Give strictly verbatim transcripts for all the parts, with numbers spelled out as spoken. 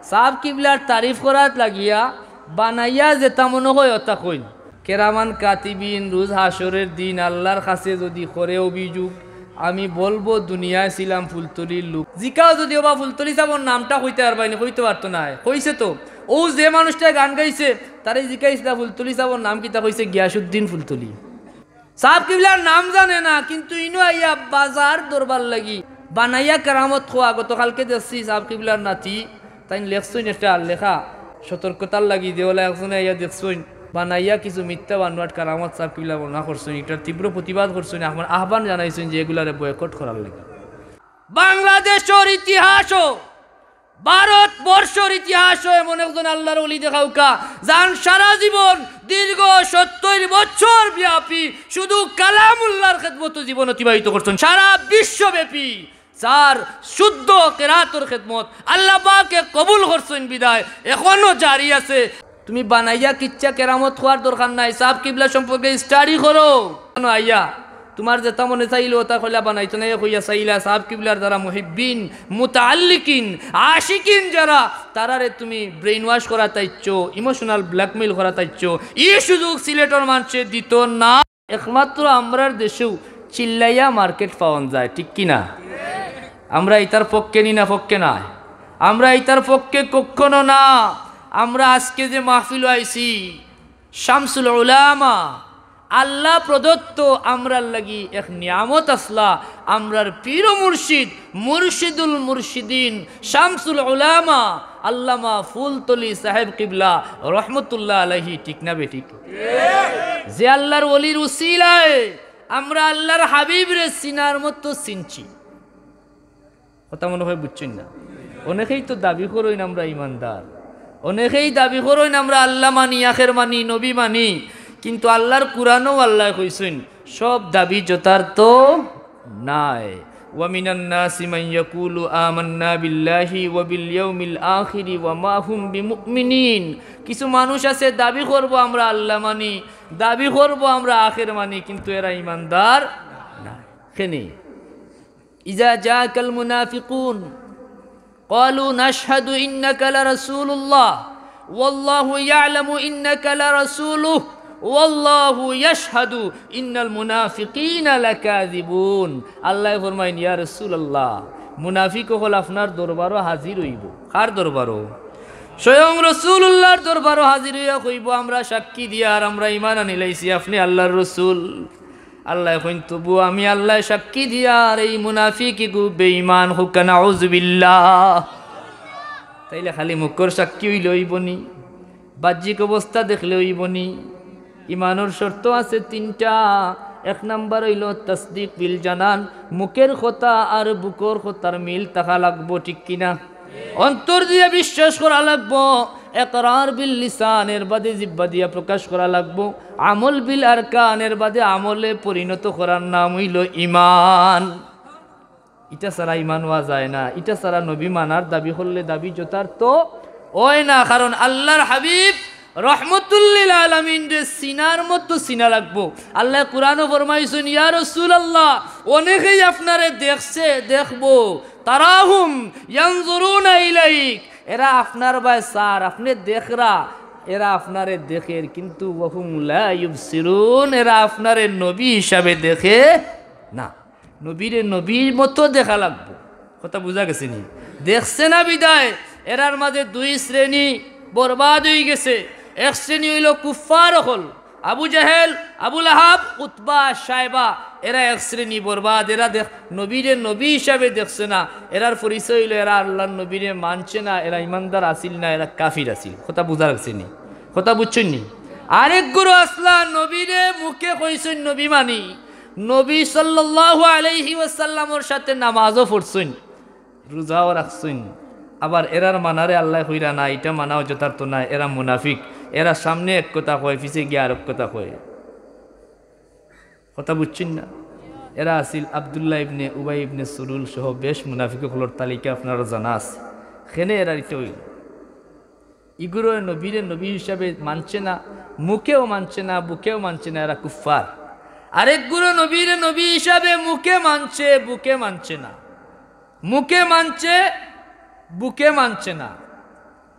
সাব কিবলার তারিফ করাত লাগিয়া বানাইয়া যেতা মনো কয় অতা কইন। কেরামান কাতিবিন রুজ হাশরর দিন আল্লার কাছে যুদি করে অভিযোগ, "আমি বলবো দুনিয়ায় ছিলাম ফুলতলির লোক।" জিকাও যুদি, "ওবা ফুলতলি সাবর নামটা কইতা পারবায়নি?" কইতো পারতো নায়। কইছে তো, অউ যে মানুষটায় গান গাইছে, তারে জিকাইছলা, "ফুলতলি সাবর নাম কিতা?" কইছে, "গিয়াসুদ্দিন ফুলতলি।" সাব কিবলার নাম জানে না, কিন্তু ইনো আইয়া বাজার ধরবার লাগি বানাইয়া কেরামত কওয়া। গতকালকে দেখছি সাব কিবলার নাতি, তাইন লেখছইন একটা লেখা, সতর্কতার লাগি, যে অলা একজনে আইয়া দেখছইন, বানাইয়া কিছু মিথ্যা বানোয়াট কেরামত সাব কিবলা বর্ণনা করছইন, ইটার তীব্র প্রতিবাদ করছইন, আহ্বান, আহ্বান জানাইছইন যে এগুলারে boycott করার লাগি। বাংলাদেশর ইতিহাসও, ভারতবর্ষর ইতিহাসও এমন একজন আল্লার ওলি দেখাউক্কা, যান সারা জীবন, দীর্ঘ সত্তইর বছর ব্যাপী শুধু কালামুল্লাহর খেদমতো জীবন অতিবাহিত করছইন, সারা বিশ্বব্যাপী। যার শুদ্ধ কেরাতর খেদমত আল্লা পাকে কবুল করছইন বিদায় এখনো জারি আছে। তুমি বানাইয়া কিচ্ছা কেরামত কওয়ার দরকার নাই, সাব কিবলা সম্পর্কে study করো। কেনে আইয়া তুমার যেতা মনে চাইলো অতা কইলা, বানাইতো নায় কইয়া চাইলা, সাব কিবলার যারা মুহিব্বিন, মুতাআল্লিকিন, আশিকিন যারা, তারারে তুমি brainwash করাত আইচ্ছো, emotional blackmail করাত আইচ্ছো। ই সুযোগ সিলেটর মানষে দিতো না। একমাত্র আমরার দেশেউ চিল্লাইয়া market পাওন যায়, ঠিক কি না? আমরা ইতার পক্ষে নি না পক্ষে নায়? আমরা ইতার পক্ষে কখনো না। আমরা আজকে যে মাহফিলো আইছি, শামসুল উলামা, আল্লা প্রদত্ত আমরার লাগি এক নিয়ামত আছলা, আমরার পীর ও মুর্শিদ, মুর্শিদুল মুর্শিদিন, শামসুল উলামা, আল্লামা ফুলতলি সাহেব কিবলা রহমতুল্লাহ আলাইহি, ঠিক না বেঠিক? যে আল্লার ওলির উসিলায় আমরা আল্লার হাবিবরে চিনার মতো চিনছি। কথা মনো কয় বুঝছইন না? অনেকেই তো দাবি করইন আমরা ইমানদার, অনেকেই দাবি করইন আমরা আল্লা মানি, আখের মানি, নবী মানি, কিন্তু আল্লার কুরআনও আল্লায় কইছইন, সব দাবি যথার্থ নায়। "ওয়া মিনান নাসি মান ইয়াকুলু আমান্না বিল্লাহি ওয়া বিল ইয়াউমিল আখিরি ওয়া মা হুম বিমুমিনিন।" কিছু মানুষ আছে দাবি করবো আমরা আল্লা মানি, দাবি করবো আমরা আখের মানি, কিন্তু এরা ইমানদার নায়। কেনে? "ইজা জাআকাল মুনাফিকুন কালু নাশহাদু ইন্নাকা লারাসূলুল্লাহ, ওয়াল্লাহু ইয়ালামু ইন্নাকা লারাসূলুহু, ওয়াল্লাহু ইয়াশহাদু ইন্নাল মুনাফিকিনা লাকাযিবুন।" আল্লায় ফরমাইন, "ইয়া রাসূলুল্লাহ, মুনাফিক অকল আপনার দরবারো হাজির অইবো।" কার দরবারো? স্বয়ং রাসূলুল্লাহর দরবারো হাজির অইয়া কইবো, "আমরা সাক্ষী দিয়ার, আমরা ইমান আনিলাইছি, আপনে আল্লার রসুল।" আল্লায় কইন, "তবু আমি আল্লায় সাক্ষী দিয়ার এই মুনাফিক ইগু বেইমান অউক্কা, নাউজুবিল্লাহ।" তাইলে খালি মুখর সাক্ষী অইলে অইবো নি? বাহ্যিক অবস্থা দেখলে অইবো নি? ইমানর শর্ত আছে তিনটা। এক নাম্বার অইলো তাসদিক বিল জানান, মুখের কথা আর বুকর কথার মিল থাকা লাগবো, ঠিক কি না? অন্তর দিয়া বিশ্বাস করা লাগবো, একরার বিল লিসান, এর বাদে জিব্বা দিয়া প্রকাশ করা লাগবো, আমল বিল আরকান, এর বাদে আমলে পরিণত করার নাম অইলো ইমান। ইটা ছাড়া ইমান অওয়া যায় না, ইটা ছাড়া নবী মানার দাবি করলে দাবি যথার্থ অয় না, কারণ আল্লার হাবিব রহমতুল্লিল আলামিনরে চিনার মতো চিনা লাগবো। আল্লায় কুরআনো ফরমাইছইন, "ইয়া রাসূলুল্লাহ, অনেকেই আপনারে দেখছে, দেখবো, তারাহুম ইয়ানজুরুনা ইলাইক, এরা আপনার বায় চার, আপনে দেখরা, এরা আপনারে দেখের, কিন্তু ওয়াহুম লা ইউবসিরুন, এরা আপনারে নবী হিসাবে দেখে না।" নবীরে নবীর মতো দেখা লাগবো। কথা বুঝা গেছে নি? দেখছে না বিদায়। এরার মাঝে দুই শ্রেণী বরবাদ অইগেছে। এক শ্রেণী অইলো কুফফার অকল, আবু জাহেল, আবু লাহাব, উতবা, শায়বা, এরা এক শ্রেণী বরবাদ। এরা দেখ, নবীরে নবী হিসাবে দেখছে না। এরার পরিচয় অইলো এরা আল্লার নবীরে মানছে না, এরা ইমানদার আছিল না, এরা কাফির আছিল। কথা বুঝা গেছে নি? কথা বুঝছইন নি? আরেক গুরু আছলা, নবীরে মুখে কইছইন নবী মানি, নবী সাল্লাল্লাহু আলাইহি ওয়াসাল্লামর সাথে নামাজও পড়ছইন, রোজাও রাখছইন, আবার এরার মানারে আল্লায় কইরা না, ইটা মানাও যথার্থ নায়, এরা মুনাফিক। এরা সামনে এক কথা কয়, পিছে গিয়া আরক কথা কয়। কথা বুঝছইন না? এরা আছিল আব্দুল্লাহ ইবনে উবাই ইবনে সুলুল সহ বেশ মুনাফিক অকলর তালিকা আপনারার জানা আছে। কেনে এরার ইটা অইলো? ইগুরে নবীরে নবী হিসাবে মানছে না, মুখেও মানছে না, বুকেও মানছে না, এরা কুফফার। আরেক গুরু নবীরে নবী হিসাবে মুখে মানছে, বুকে মানছে না, মুখে মানছে, বুকে মানছে না।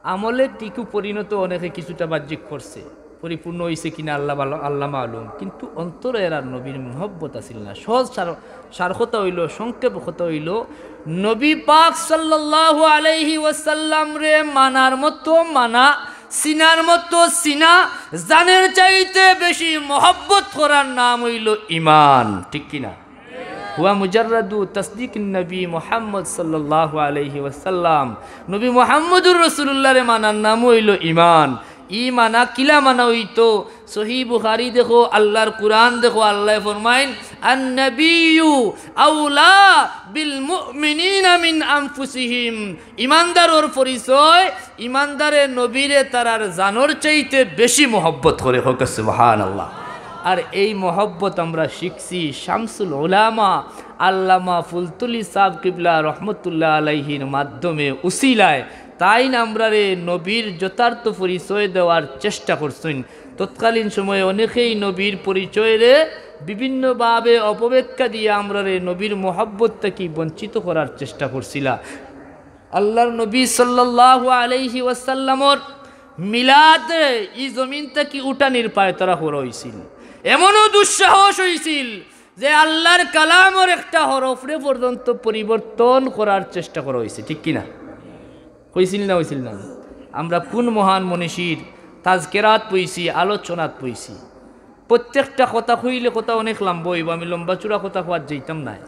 আমলে টিকু পরিণত অনেকে কিছুটা বাহ্যিক করছে, পরিপূর্ণ অইছে কিনা আল্লাহ ভালো, আল্লাহ মালুম, কিন্তু অন্তরে এরার নবীর মহব্বত আছিল না। সহজ সার, সার কথা অইলো, সংক্ষেপ কথা অইলো, নবী পাক সাল্লাল্লাহু আলাইহি ওয়াসাল্লামরে মানার মতো মানা, চিনার মতো চিনা, জানের চাইতে বেশি মহব্বত করার নাম অইলো ইমান, ঠিক কিনা? হুয়া মুজাররাদু তাসদিকিন নবী মুহাম্মদ সাল্লাল্লাহু আলাইহি ওয়াসাল্লাম। নবী মুহাম্মদুর রাসূলুল্লাহরে মানার নাম অইলো ইমান। ই মানা কিলা মানা অইতো? সহিহ বুখারী দেখো, আল্লাহর কুরআন দেখো, আল্লায় ফরমাইন, "আন নবিয়্যু আওলা বিল মুমিনিনা মিন আনফুসিহিম।" ইমানদারর পরিচয়, ইমানদারে নবীরে তারার জানর চাইতে বেশি মহব্বত করে। হোক সুবহানাল্লাহ। আর এই মহব্বত আমরা শিখছি শামসুল উলামা আল্লামা ফুলতুলি সাহেব কিবলা রহমতুল্লাহ আলাইহির মাধ্যমে, উসিলায়। তাইন আমরারে নবীর যথার্থ পরিচয় দেওয়ার চেষ্টা করছইন। তৎকালীন সময়ে অনেকেই নবীর পরিচয়রে বিভিন্নভাবে অপব্যাখ্যা দিয়া আমরারে নবীর মহব্বত থাকি বঞ্চিত করার চেষ্টা করছিলা। আল্লাহর নবী সাল্লাল্লাহু আলাইহি ওয়াসাল্লামর মিলাদ ই জমিন থাকি উঠানির পায়তারা করা অইছিল। এমনও দুঃসাহস অইছিল যে আল্লাহর কালামর একটা হরফরে পর্যন্ত পরিবর্তন করার চেষ্টা করা অইছে, ঠিক কিনা? অইছিল না, অইছিল না? আমরা কুন মহান মনীষীর তাজকেরাত পইছি, আলোচনাত পইছি। প্রত্যেকটা কথা কইলে কথা অনেক লম্বা অইবো, আমি লম্বা চূড়া কথা কওয়াত যাইতাম নায়।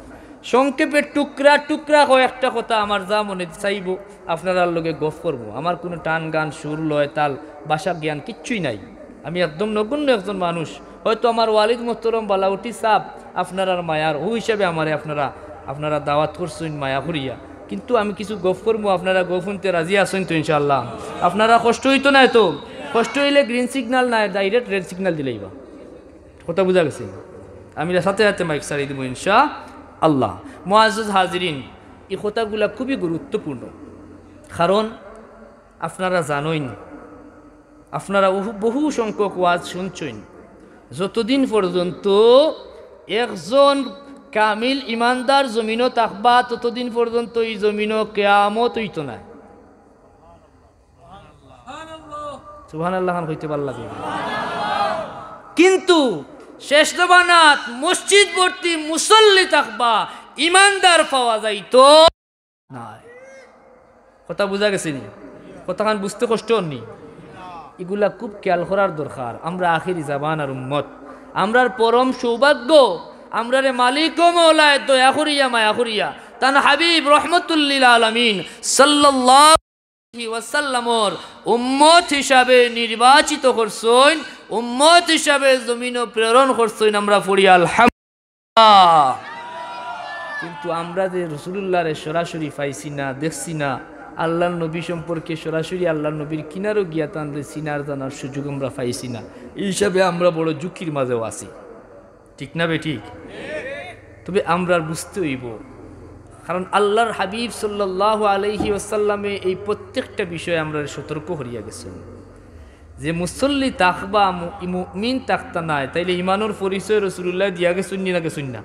সংক্ষেপে টুকরা টুকরা কয়েকটা কথা আমার যা মনে চাইবো আপনারার লগে গফ করমু। আমার কুনু টান গান, সুর, লয়, তাল, ভাষা জ্ঞান কিচ্ছুই নাই। আমি একদম নগণ্য একজন মানুষ। হয়তো আমার ওয়ালিদ মোহতরম বালাউটি সাহেব আপনারার মায়ার, অউ হিসাবে আমারে আপনারা, আপনারা দাওয়াত করছইন মায়া করিয়া। কিন্তু আমি কিছু গফ করমু, আপনারা গফ হুনতে রাজি আছইন তো ইনশাআল্লাহ? আপনারা কষ্ট অইতো নায় তো? কষ্ট অইলে green signal নায়, direct red signal দিলাইবা। কথা বুঝা গেছে? আমি সাথে সাথে মাইক ছাড়ি দিমু ইনশাআল্লাহ। মুআজ্জাজ হাজিরিন, ই কথাগুলা খুবই গুরুত্বপূর্ণ, কারণ আপনারা জানইন, আপনারা বহু, বহু সংখ্যক ওয়াজ শুনছইন, যতদিন পর্যন্ত একজন কামিল ইমানদার জমিনো থাকবা, ততদিন পর্যন্ত ই জমিনো কিয়ামত অইতো নায়। সুবহানাল্লাহ খান কইতে ভালা লাগে। কিন্তু শেষ জমানাত মসজিদ ভর্তি মুসল্লি থাকবা, ইমানদার পাওয়া যাইতো নায়। কথা বুঝা গেছে নি? কথাখান বুঝতে কষ্ট অর নি? ইগুলা খুব খেয়াল করার দরকার। আমরা আখেরি জামানার উম্মত, আমরার পরম সৌভাগ্য, আমরারে মালিক ও মৌলায় দয়া করিয়া, মায়া করিয়া, তান হাবিব রহমতুল্লিল আলামিন সাল্লাল্লাহু আলাইহি ওয়াসাল্লামর উম্মত হিসাবে নির্বাচিত করছইন, উম্মত হিসাবে জমিনো প্রেরণ করছইন। আমরা পড়ি আলহামদুলিল্লাহ। কিন্তু আমরা যে রসুলুল্লাহরে সরাসরি পাইছি না, দেখছি না, আল্লাহর নবী সম্পর্কে সরাসরি আল্লাহর নবীর কিনারো গিয়া তানরে চিনার জানার সুযোগ আমরা পাইছি না, এই হিসাবে আমরা বড় ঝুঁকির মাঝেও আছি। ঠিক না বেঠিক? তবে আমরার বুঝতে অইবো, কারণ আল্লাহর হাবিব সাল্লাল্লাহু আলাইহি ওয়াসাল্লামে এই প্রত্যেকটা বিষয়ে আমরারে সতর্ক করিয়া গেছইন যে মুসল্লি থাকবা, মু-, মুমিন থাকতা নায়, তাইলে ইমানর পরিচয় রসুলুল্লাহ দিয়া গেছইন নি না গেছইন না?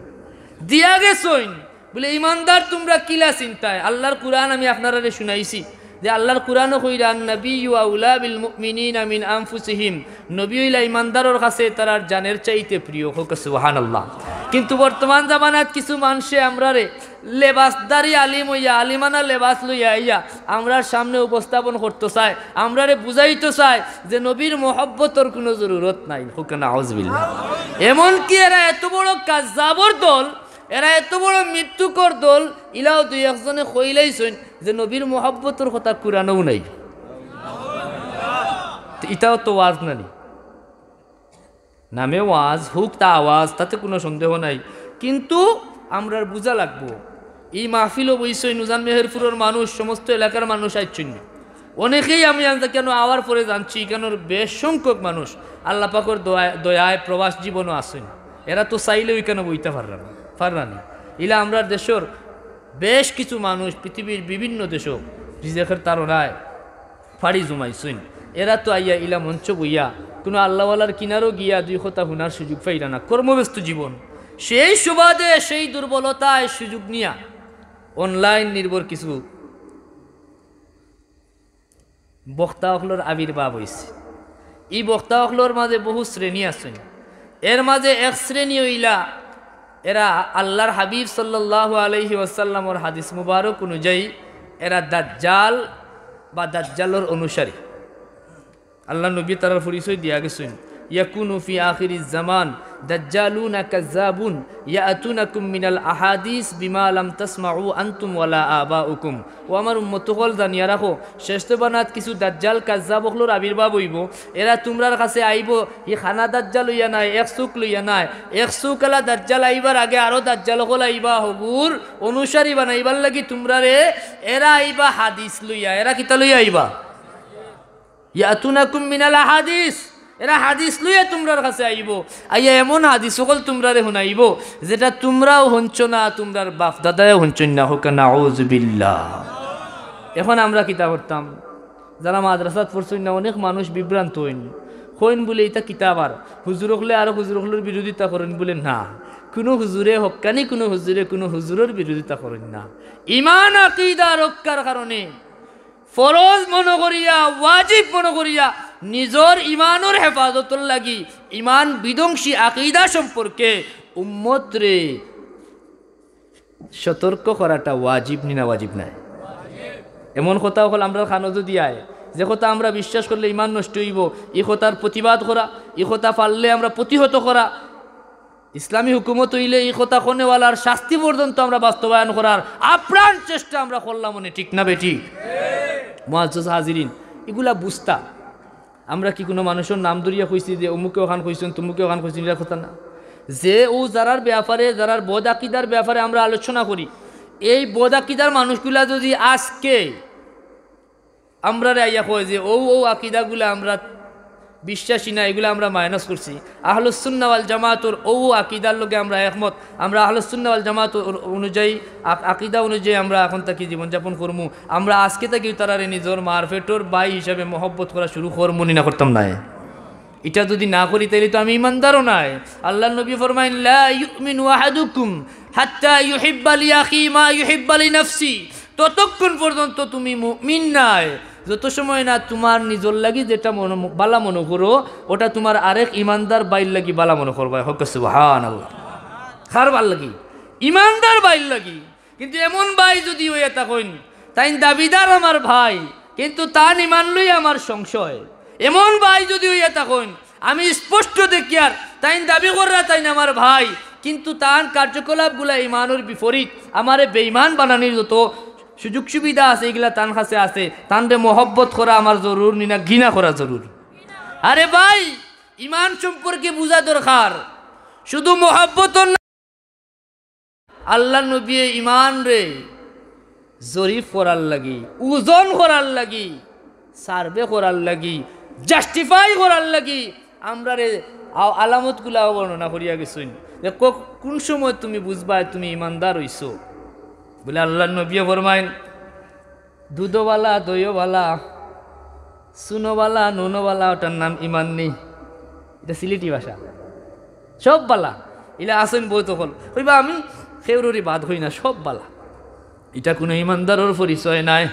দিয়া গেছইন। বলে, "ইমানদার তুমরা কিলা চিনতায়?" আল্লাহর কুরআন আমি আপনারারে শুনাইছি যে আল্লাহর কুরআনো কইরা, "আন নাবিয়্যু আউলা বিল মুমিনিনা মিন আনফুসিহিম।" নবী অইলা ইমানদারর কাছে তারার জানের চাইতে প্রিয়। হোক সুবহানাল্লাহ। কিন্তু বর্তমান জামানাত কিছু মানষে আমরারে লেবাসদারি আলিম অইয়া, আলিমানা লেবাস লইয়া আইয়া আমরার সামনে উপস্থাপন করতো চায়, আমরারে বুঝাইতো চায় যে নবীর মহব্বতর কুনু জরুরত নাই। হোক নাউজুবিল্লাহ। এমনকি এরা এত বড় কাজ্জাবর দল, এরা এত বড় মিথ্যুকর দল, ইলাও দুই একজনে কইলাইছইন যে নবীর মহব্বতর কথা কুরআনও নাই। তো ইটাও তো ওয়াজ নানি? নামে ওয়াজ, হোক তা আওয়াজ, তাতে কুনু সন্দেহ নাই। কিন্তু আমরার বুঝা লাগবো, ই মাহফিলো বইছইন উজান মেহেরপুরর মানুষ, সমস্ত এলাকার মানুষ আইছইন না। অনেকেই আমি আনতা কেন আওয়ার পরে জানছি, ইকানোর বেশ সংখ্যক মানুষ আল্লাহ পাকর দয়ায়, দয়ায় প্রবাস জীবনও আছইন। এরা তো চাইলেও ইকানো বইতা পাররা না, পাররা না। ইলা আমরার দেশর বেশ কিছু মানুষ পৃথিবীর বিভিন্ন দেশো রিজেকের তাড়নায় পাড়ি জমাইছইন। এরা তো আইয়া ইলা মঞ্চ বইয়া কুনু আল্লাহওয়ালার কিনারো গিয়া দুই কথা হুনার সুযোগ পাইরা না, কর্মব্যস্ত জীবন। সেই সুবাদে, সেই দুর্বলতায় সুযোগ নিয়া online নির্ভর কিছু বক্তা অকলর আবির্ভাব অইছে। ই বক্তা অকলর মাঝে বহু শ্রেণী আছইন। এর মাঝে এক শ্রেণী অইলা, এরা আল্লার হাবিব সাল্লাল্লাহু আলাইহি ওয়াসাল্লামর হাদিস মুবারক অনুযায়ী এরা দাজ্জাল বা দাজ্জালর অনুসারী। আল্লার নবী তারার পরিচয় দিয়া গেছইন, "ইয়াকুনু ফি আখিরিজ জামান দাজ্জালুনা কাজ্জাবুন ইয়াতুনাকুম মিনাল আহাদিস বিমা লাম তাসমাউ আনতুম ওয়ালা আবাউকুম।" ও আমার উম্মত অকল, জানিয়া রাখো, শেষ জমানাত কিছু দাজ্জাল কাজ্জাব অকলর আবির্ভাব অইবো। এরা তুমরার কাছে আইবো, ই খানা দাজ্জাল অইয়া নায়, এক চউখ লইয়া নায়। এক চউখ আলা দাজ্জাল আইবার আগে আরো দাজ্জাল অকল আইবা, হগুর অনুসারী বানাইবার লাগি তুমরারে। এরা আইবা হাদিস লইয়া। এরা কিতা লইয়া আইবা? ইয়াতুনাকুম মিনাল আহাদিস, এরা হাদিস লইয়া তুমরার কাছে আইবো, আইয়া এমন হাদিস অকল তুমরারে হুনাইবো, যেটা তুমরাও হুনছো না, তুমরার বাপ দাদায়ও হুনছইন না। কউক্কা নাউজুবিল্লাহ। এখন আমরা কিতা করতাম? যারা মাদ্রাসাত পড়ছইন না, অনেক মানুষ বিভ্রান্ত অইন, কইন বুলে, "ইতা কিতা আবার?" হুজুর অকলে আরো হুজুর অকলর বিরোধিতা করইন বুলে, না, কুনু হুজুরে হক্কানি, কুনু হুজুরে কুনু হুজুরর বিরোধিতা করইন না। ইমান আকিদা রক্ষার কারণে ফরজ মনো করিয়া, ওয়াজিব মনো করিয়া, নিজর ইমানর হেফাজতর লাগি, ইমান বিধ্বংসী আকিদা সম্পর্কে উম্মতরে সতর্ক করাটা ওয়াজিব নি না ওয়াজিব নায়? এমন কথা অকল আমরার কানো যদি আয়, যে কথা আমরা বিশ্বাস করলে ইমান নষ্ট অইবো, ই কথার প্রতিবাদ করা, ই কথা পারলে আমরা প্রতিহত করা, ইসলামী হুকুমত অইলে ই কথা কনেওয়ালার শাস্তি পর্যন্ত আমরা বাস্তবায়ন করার আপ্রাণ চেষ্টা আমরা করলাম অনে, ঠিক না বেঠিক? মুআজ্জাজ হাজিরিন, ইগুলা বুঝতা। আমরা কি কুনু মানুষর নাম ধরিয়া কইছি যে অমুকে অখান কইছইন, তমুকে অখান কইছইন, ইলা কথা না। যে অউ যারার ব্যাপারে, যারার বদ আকিদার ব্যাপারে আমরা আলোচনা করি, এই বদ আকিদার মানুষগুলা যদি আজকে আমরারে আইয়া কয় যে অউ অউ আকিদাগুলা আমরা বিশ্বাসী না, ইগুলা আমরা মাইনাস করছি, আহলুস সুন্নাহ ওয়াল জামাতর অউ আকিদার লগে আমরা একমত, আমরা আহলুস সুন্নাহ ওয়াল জামাত অ-, অনুযায়ী, আক-, আকিদা অনুযায়ী আমরা এখন থাকি জীবনযাপন করমু, আমরা আজকে থাকিউ তারারে নিজর মার পেটর ভাই হিসাবে মহব্বত করা শুরু করমু নি না করতাম নায়? ইটা যদি না করি, তাইলে তো আমি ইমানদারও নায়। আল্লার নবী ফরমাইন, "লা ইউমিনু আহাদুকুম হাত্তা ইউহিব্বা লিআখি মা ইউহিব্বা লিনাফসি।" ততক্ষণ পর্যন্ত তুমি মুমিন নায়, যত সময় না তুমার নিজর লাগি যেটা মনো-, বালা মনো করো, ওটা তুমার আরেক ইমানদার ভাইর লাগি বালা মনো করবায়। কউক্কা সুবহানাল্লাহ। কার ভাইর লাগি? ইমানদার ভাইর লাগি। কিন্তু এমন ভাই যদি অইয়া থাকইন, তাইন দাবিদার আমার ভাই, কিন্তু তান ইমান লইয়া আমার সংশয়, এমন ভাই যদি অইয়া থাকইন, আমি স্পষ্ট দেখিয়ার তাইন দাবি কররা তাইন আমার ভাই, কিন্তু তান কার্যকলাপগুলা ইমানর বিপরীত, আমারে বেইমান বানানির যত সুযোগ সুবিধা আছে, ইগুলা তান কাছে আছে, তানরে মহব্বত করা আমার জরুর নি না ঘৃণা করা জরুর? আরে ভাই, ইমান সম্পর্কে বুঝা দরকার, শুধু মহব্বত না। আল্লার নবীয়ে ইমানরে জরিফ করার লাগি, ওজন করার লাগি, সার্ভে করার লাগি, জাস্টিফাই করার লাগি আমরারে আ-, আলামতগুলাও বর্ণনা করিয়া গেছইন। যে ক-, কুন সময় তুমি বুঝবায় তুমি ইমানদার অইছো? বুলে আল্লার নবীয়ে ফরমাইন, দুধও বালা, দইও বালা, চুনও বালা, নুনও বালা, ওটার নাম ইমান নি। ইটা সিলেটি ভাষা। সব বালা। ইলা আছইন বউত অকল। কইবা, "আমি কেউরুরি বাদ কই না, সব বালা।" ইটা কুনু ইমানদারর পরিচয় নায়।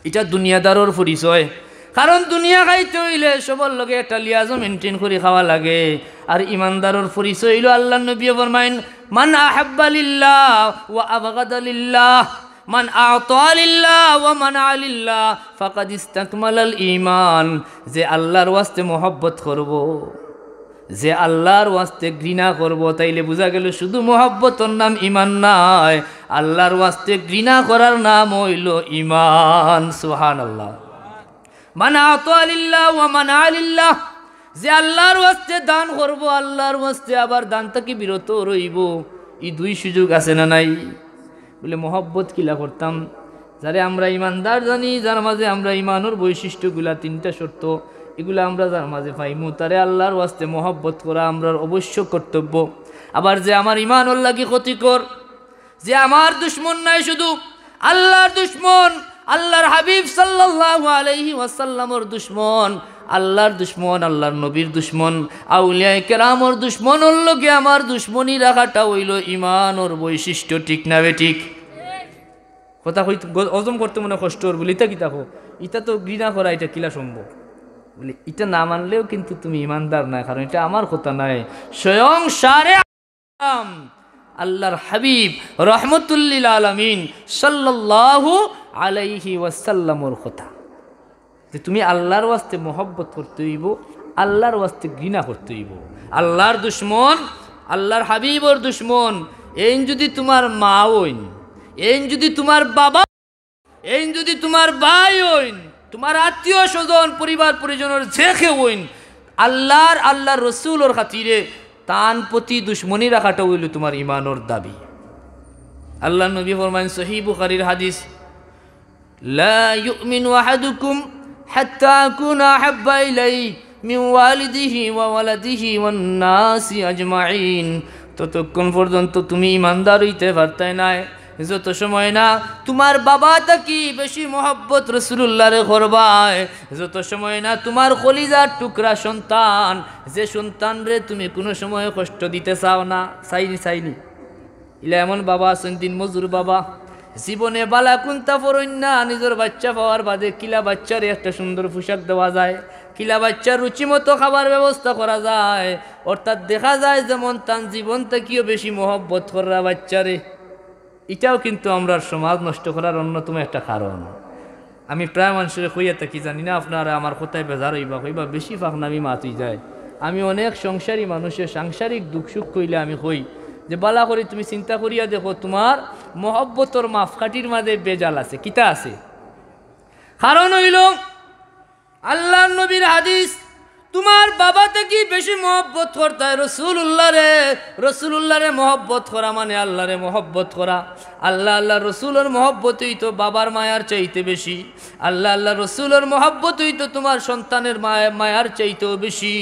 ইটা দুনিয়াদারর পরিচয়। কারণ দুনিয়া খাইতে অইলে সবর লগে একটা লিয়াজও maintain করি খাওয়া লাগে। আর ইমানদারর পরিচয় অইলো আল্লার নবীয়ে ফরমাইন, "মান আহাব্বা লিল্লাহ ওয়া আবগাদা লিল্লাহ।" মান আতা লিল্লাহ ওয়া মানা লিল্লাহ ফাকাদ ইস্তাকমালাল ঈমান। যে আল্লার ওয়াস্তে মহব্বত করবো, যে আল্লার ওয়াস্তে ঘৃণা করবো, তাইলে বুঝা গেল শুধু মহব্বতর নাম ঈমান নায়, আল্লার ওয়াস্তে ঘৃণা করার নাম অইলো ঈমান। সুবহানাল্লাহ। মান আতা লিল্লাহ ওয়া মানা লিল্লাহ, যে আল্লার ওয়াস্তে দান করবো, আল্লার ওয়াস্তে আবার দান থাকি বিরত রইবো, ই দুই সুযোগ আছে না নাই? বুলে, মহব্বত কিলা করতাম? যারে আমরা ইমানদার জানি, যার মাঝে আমরা ইমানর বৈশিষ্ট্যগুলা, তিনটা শর্ত, ইগুলা আমরা যার মাঝে পাইমু, তারে আল্লার ওয়াস্তে মহব্বত করা আমরার অবশ্য কর্তব্য। আবার যে আমার ইমানর লাগি ক্ষতিকর, যে আমার দুশমন নায়, শুধু আল্লার দুশমন, আল্লার হাবিব সাল্লাল্লাহু আলাইহি ওয়াসাল্লামর দুশমন, আল্লার দুশমন, আল্লার নবীর দুশমন, আউলিয়ায়ে কেরামর দুশমনর লগে আমার দুশমনি রাখাটা অইলো ইমানর বৈশিষ্ট্য, ঠিক না বেঠিক? কথা কইতে, গ-, হজম করতে মনে কষ্ট অর বুলে, ইতা কিতা কও? ইটা তো ঘৃণা করা, ইটা কিলা সম্ভব? বলে, ইটা না মানলেও কিন্তু তুমি ইমানদার নায়, কারণ ইটা আমার কথা নায়, স্বয়ং শারে আলম আল্লাহর হাবিব রহমতুল্লিল আলামিন সাল্লাল্লাহু আলাইহি ওয়াসাল্লামর কথা, যে তুমি আল্লাহর ওয়াস্তে মহব্বত করতে অইবো, আল্লাহর ওয়াস্তে ঘৃণা করতে অইবো। আল্লাহর দুশমন, আল্লাহর হাবিবর দুশমন, এইন যুদি তুমার মা অইন, এইন যুদি তুমার বাবা, এইন যুদি তুমার ভাই অইন, তুমার আত্মীয় স্বজন, পরিবার পরিজনর যে কেউ অইন, আল্লাহর, আল্লাহর রসুলর খাতিরে তান প্রতি দুশমনি রাখাটা অইলো তুমার ইমানর দাবি। আল্লাহর নবী ফরমাইন, সহিহ বুখারীর হাদিস, لا يؤمن أحدكم حتى أكون أحب إليه من والده وولده والناس أجمعين। ততক্ষণ পর্যন্ত তুমি ইমানদার অইতে পারতায় নায়, যত সময় না তুমার বাবা থাকি বেশি মহব্বত রসুলুল্লাহরে করবায়, যত সময় না তুমার কলিজার টুকরা সন্তান, যে সন্তানরে তুমি কুনু সময় কষ্ট দিতে চাও না। চাইনি, চাইনি। ইলা এমন বাবা আছইন, দিনমজুর বাবা, জীবনে বালা কুন্তা পড়ইন না, নিজর বাইচ্চা পাওয়ার বাদে কিলা বাইচ্চারে একটা সুন্দর পোশাক দেওয়া যায়, কিলা বাইচ্চার রুচি মতো খাবার ব্যবস্থা করা যায়, অর্থাৎ দেখা যায় যেমন তান জীবন থাকিও বেশি মহব্বত কররা বাইচ্চারে। ইটাও কিন্তু আমরার সমাজ নষ্ট করার অন্যতম একটা কারণ। আমি প্রায় মানষরে কইয়া থাকি, জানি না আপনারা আমার কথায় বেজার অইবা, কইবা বেশি ফাঁকনামি মাত অইযায়। আমি অনেক সংসারী মানুষে সাংসারিক দুঃখ সুখ কইলে আমি কই যে, বালা করি তুমি চিন্তা করিয়া দেখো, তুমার মহব্বতর মাপকাঠির মাঝে ভেজাল আছে। কিতা আছে? কারণ অইলো, আল্লাহর নবীর হাদিস, তুমার বাবা থাকি বেশি মহব্বত করতায় রসুলুল্লাহরে। রসুলুল্লাহরে মহব্বত করা মানে আল্লাহরে মহব্বত করা। আল্লাহ, আল্লাহর রসুলর মহব্বত অইতো বাবার মায়ার চাইতে বেশি। আল্লাহ, আল্লাহর রসুলর মহব্বত অইতো তুমার সন্তানের মায়া-, মায়ার চাইতেও বেশি।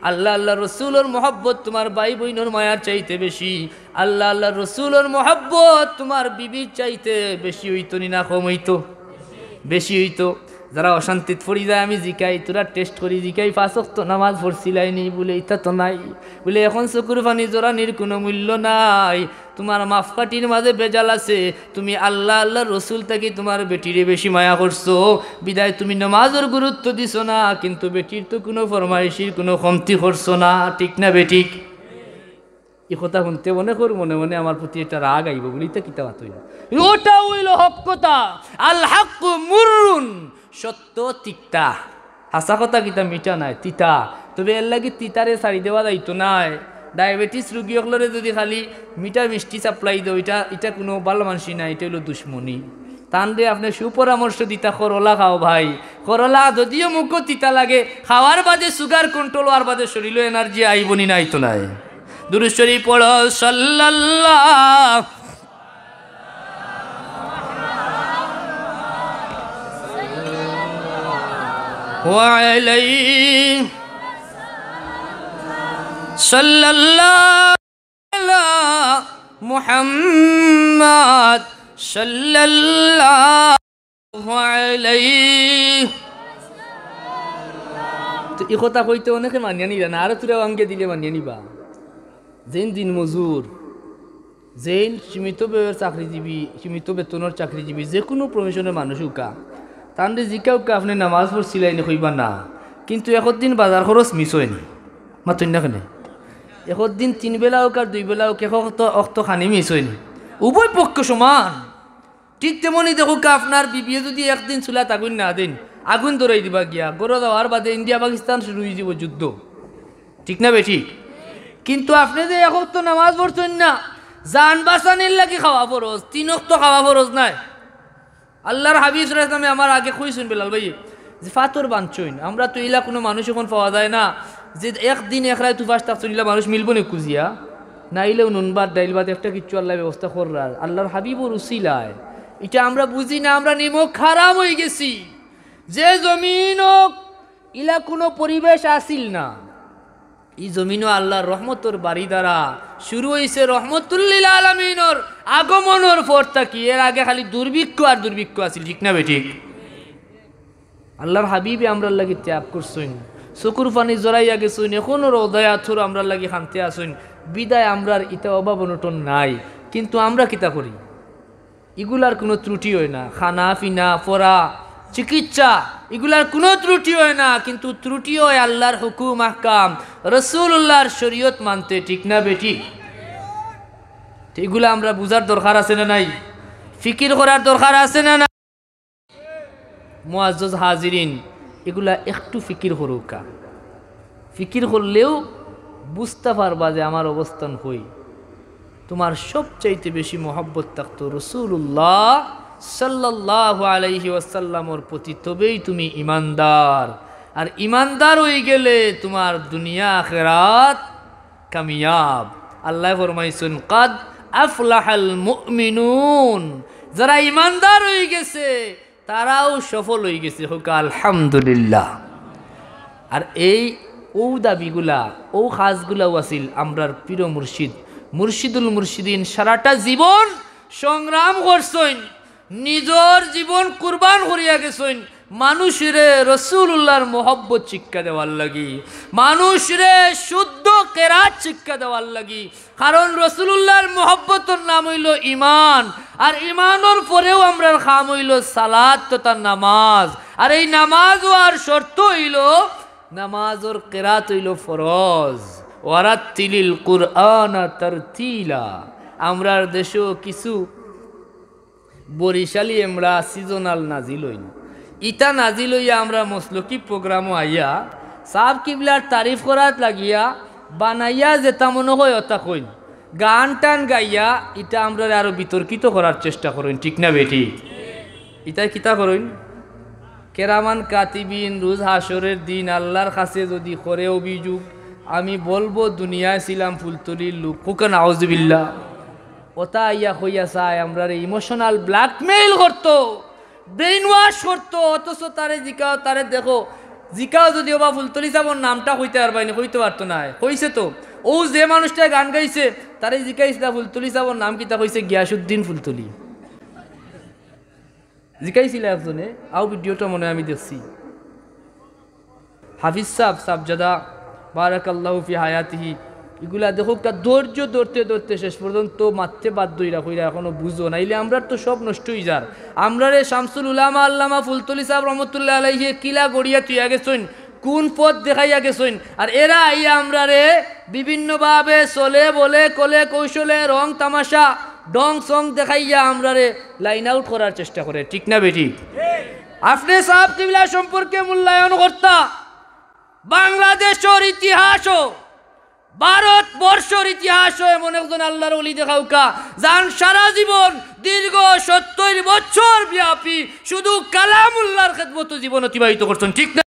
আল্লাহ, আল্লাহর রসুলর মহব্বত তুমার ভাই বইনর মায়ার চাইতে বেশি। আল্লাহ, আল্লাহর রসুলর মহব্বত তুমার বিবির চাইতে বেশি অইতো নি না কম অইতো? বেশি অইতো। যারা অশান্তিত পড়ি যায়, আমি জিকাই, থুড়া টেস্ট করি, জিকাই, পাঁচ ওয়াক্ত নামাজ পড়ছিলায় নি? বুলে, ইতা তো নাই। বুলে, এখন চকুর পানি জড়ানির কুনু মূল্য নাই। তুমার মাপকাঠির মাঝে ভেজাল আছে। তুমি আল্লাহ, আল্লাহর রসুল থাকি তুমার বেটিরে বেশি মায়া করছো, বিদায় তুমি নামাজর গুরুত্ব দিছো না, কিন্তু বেটির তো কুনু ফরমাইশির কুনু কমতি করছো না। ঠিক না বেঠিক? ই কথা হুনতে মনে কর, মনে মনে আমার প্রতি একটা রাগ আইবো, বুলে, ইতা কিতা মাত অইলো? ওটা অইলো হক কথা। আল হাক্কু মুররুন, সত্য তিক্তা। হাছা কথা কিতা মিঠা নায়, তিতা। তবে এরলাগি তিতারে ছাড়ি দেওয়া যাইতো নায়। ডায়াবেটিস রুগী অকলরে যুদি খালি মিঠা মিষ্টি সাপ্লাই দেও, ইটা, ইটা কুনু ভালা মানষি নায়, ইটা অইলো দুশমনি। তানরে আপনে সুপরামর্শ দিতা, করলা খাও ভাই। করলা যুদিও মুখো তিতা লাগে, খাওয়ার বাদে সুগার কন্ট্রোল অওয়ার বাদে শরীলো এনার্জি আইবো নি না আইতো নায়? দুরূদ শরীফ পড়ো, সাল্লাল্লাহু আলাইহি সাল্লাল্লাহু আলা মুহাম্মাদ সাল্লাল্লাহু আলাইহি। তো ই কথা কইতে অনেকে মানিয়া নিলা না, আরো থুড়া আঙ্গে দিলে মানিয়া নিবা। যেইন দিনমজুর, যেইন সীমিত ব্যয়ের চাকরিজীবী, সীমিত বেতনর চাকরিজীবী, যেকুনু প্রফেশনর মানুষ অউক্কা, তানরে জিকাউক্কা, আপনে নামাজ পড়ছিলায় নি? কইবা না, কিন্তু একর দিন বাজার খরচ মিস অয়নি। মাতইন না কেনে? একর দিন তিন বেলা অউক আর দুই বেলা অউক, এক অক্ত, অক্ত খানি মিস অয়নি। উভয় পক্ষ সমান। ঠিক তেমনি দেখউক্কা, আপনার বিবিয়ে যুদি একদিন চুলাত আগুইন না দেইন, আগুইন ধরাই দিবা গিয়া, ঘরো যাওয়ার বাদে ইন্ডিয়া পাকিস্তান শুরু অইযিবো যুদ্ধ। ঠিক না বেঠিক? কিন্তু আপনে যে এক অক্ত নামাজ পড়ছইন না, জান বাঁচানির লাগি খাওয়া ফরজ, তিন অক্ত খাওয়া ফরজ নায়। আল্লার হাবিব সাল্লাল্লাহু আলাইহি ওয়াসাল্লামে আমার আগে কইছইন বেলাল ভাইয়ে, যে ফাতর বানছইন। আমরা তো ইলা কুনু মানুষ অখন পাওয়া যায় না, যে একদিন এক রাইত উপাস থাকছইন, ইলা মানুষ মিলবো নি খুজিয়া? নাইলেও নুন ভাত, ডাইল ভাত, একটা কিচ্ছু আল্লায় ব্যবস্থা কররা। আল্লার হাবিবর উসিলায়। ইটা আমরা বুঝি না, আমরা নিমক হারাম অইগেছি। যে জমিনো ইলা কুনু পরিবেশ আছিল না, ই জমিনো আল্লার রহমতর বাড়ি দ্বারা শুরু অইছে, রহমতুল্লিল আলামিনর আগমনর পর থাকি। এর আগে খালি দুর্ভিক্ষ আর দুর্ভিক্ষ আছিল, ঠিক না বেঠিক? আল্লার হাবিবে আমরার লাগি ত্যাগ করছইন, চকুর পানি জড়াইয়া গেছইন, অখনো রওজায়ে আতহর আমরার লাগি কানতে আছইন, বিদায় আমরার ইতা অভাব অনটন নাই। কিন্তু আমরা কিতা করি? ইগুলার কুনু ত্রুটি অয় না। খানা, পিনা, পড়া, চিকিৎসা, ইগুলার কুনু ত্রুটি অয় না, কিন্তু ত্রুটি অয় আল্লার হুকুম আহকাম, রসুলুল্লাহর শরীয়ত মানতে, ঠিক না বেঠিক? তো ইগুলা আমরা বুঝার দরকার আছে না নাই? ফিকির করার দরকার আছে না নাই? মুআজ্জাজ হাজিরিন, ইগুলা একটু ফিকির করউক্কা। ফিকির করলেউ বুঝতা পারবা যে আমার অবস্থান কই। তুমার সবচাইতে বেশি মহব্বত থাকতো রসুলুল্লাহ সাল্লাল্লাহু আলাইহি ওয়াসাল্লামর প্রতি, তবেই তুমি ইমানদার। আর ইমানদার অইগেলে তুমার দুনিয়া আখেরাত কামিয়াব। আল্লায় ফরমাইছইন, "কাদ আফলাহাল মুমিনুন", যারা ইমানদার অইগেছে, তারাও সফল অইগেছে। কউক্কা আলহামদুলিল্লাহ। আর এই অউ দাবিগুলা, অউ কাজগুলাও আছিল আমরার পীর মুর্শিদ, মুর্শিদুল মুর্শিদিন সারাটা জীবন সংগ্রাম করছইন, নিজর জীবন কুরবান করিয়া গেছইন মানুষরে রসুলুল্লাহর মহব্বত শিক্ষা দেওয়ার লাগি, মানুষরে শুদ্ধ কেরাত শিক্ষা দেওয়ার লাগি। কারণ রসুলুল্লাহর মহব্বতর নাম অইলো ইমান, আর ইমানর পরেউ আমরার কাম অইলো সালাত তথা নামাজ। আর এই নামাজ অওয়ার শর্ত অইলো নামাজর কেরাত অইলো ফরজ। ওয়ারাত্তিলিল কুরআনা তারতিলা। আমরার দেশো কিছু বরিশালি এমরা seasonal নাজিল অইন। ইতা নাজিল অইয়া আমরার মসলকি program-ও আইয়া সাব কিবলার তারিফ করাত লাগিয়া বানাইয়া যেতা মনো কয় অতা কইন। গান টান গাইয়া ইতা আমরারে আরো বিতর্কিত করার চেষ্টা করইন, ঠিক না বেঠিক? ইতায় কিতা করইন? কেরামান কাতিবিন রুজ হাশরের দিন আল্লার কাছে যুদি করে অভিযোগ, "আমি বলবো দুনিয়ায় ছিলাম ফুলতলির লোক", কউক্কা নাউজুবিল্লাহ। অতা আইয়া কইয়া চায় আমরারে emotional blackmail করতো, brain wash করতো। অথচ তারে জিকাও, তারে দেখো, জিকাও যুদি ওবা ফুলতলি সাবর নামটা কইতে পারবায়নি, কইতে পারতো নায়। কইছে তো, অউ যে মানুষটায় গান গাইছে, তারে জিকাইছিলা ফুলতলি সাবর নাম কিতা, কইছে গিয়াসুদ্দিন ফুলতলি। জিকাইছিলা একজনে, অউ video-টা মনে অয় আমি দেখছি। হাফিজ সাব, সাবজাদা, বারাকাল্লাহু ফি হায়াতিহি, ইগুলা দেখউক্কা ধৈর্য ধরতে ধরতে শেষ পর্যন্ত মাততে বাধ্য অইরা কইরা এখনো বুঝো, নাইলে আমরার তো সব নষ্ট অইযার। আমরারে শামসুল উলামা আল্লামা ফুলতলি সাব রহমতুল্লাহ আলাইহি কিলা গড়িয়া থুইয়া গেছইন, কুন পথ দেখাইয়া গেছইন, আর এরা আইয়া আমরারে বিভিন্নভাবে ছলে বলে কলে কৌশলে রং তামাশা ঢং ছং দেখাইয়া আমরারে line out করার চেষ্টা করে, ঠিক না বেঠিক? আপনে সাব কিবলা সম্পর্কে মূল্যায়ন করতা, বাংলাদেশর ইতিহাসও, ভারতবর্ষর ইতিহাসও এমন একজন আল্লার ওলি দেখাউক্কা, যান সারা জীবন দীর্ঘ সত্তইর বছর ব্যাপী শুধু কালামুল্লাহর খেদমতো জীবন অতিবাহিত করছইন, ঠিক না?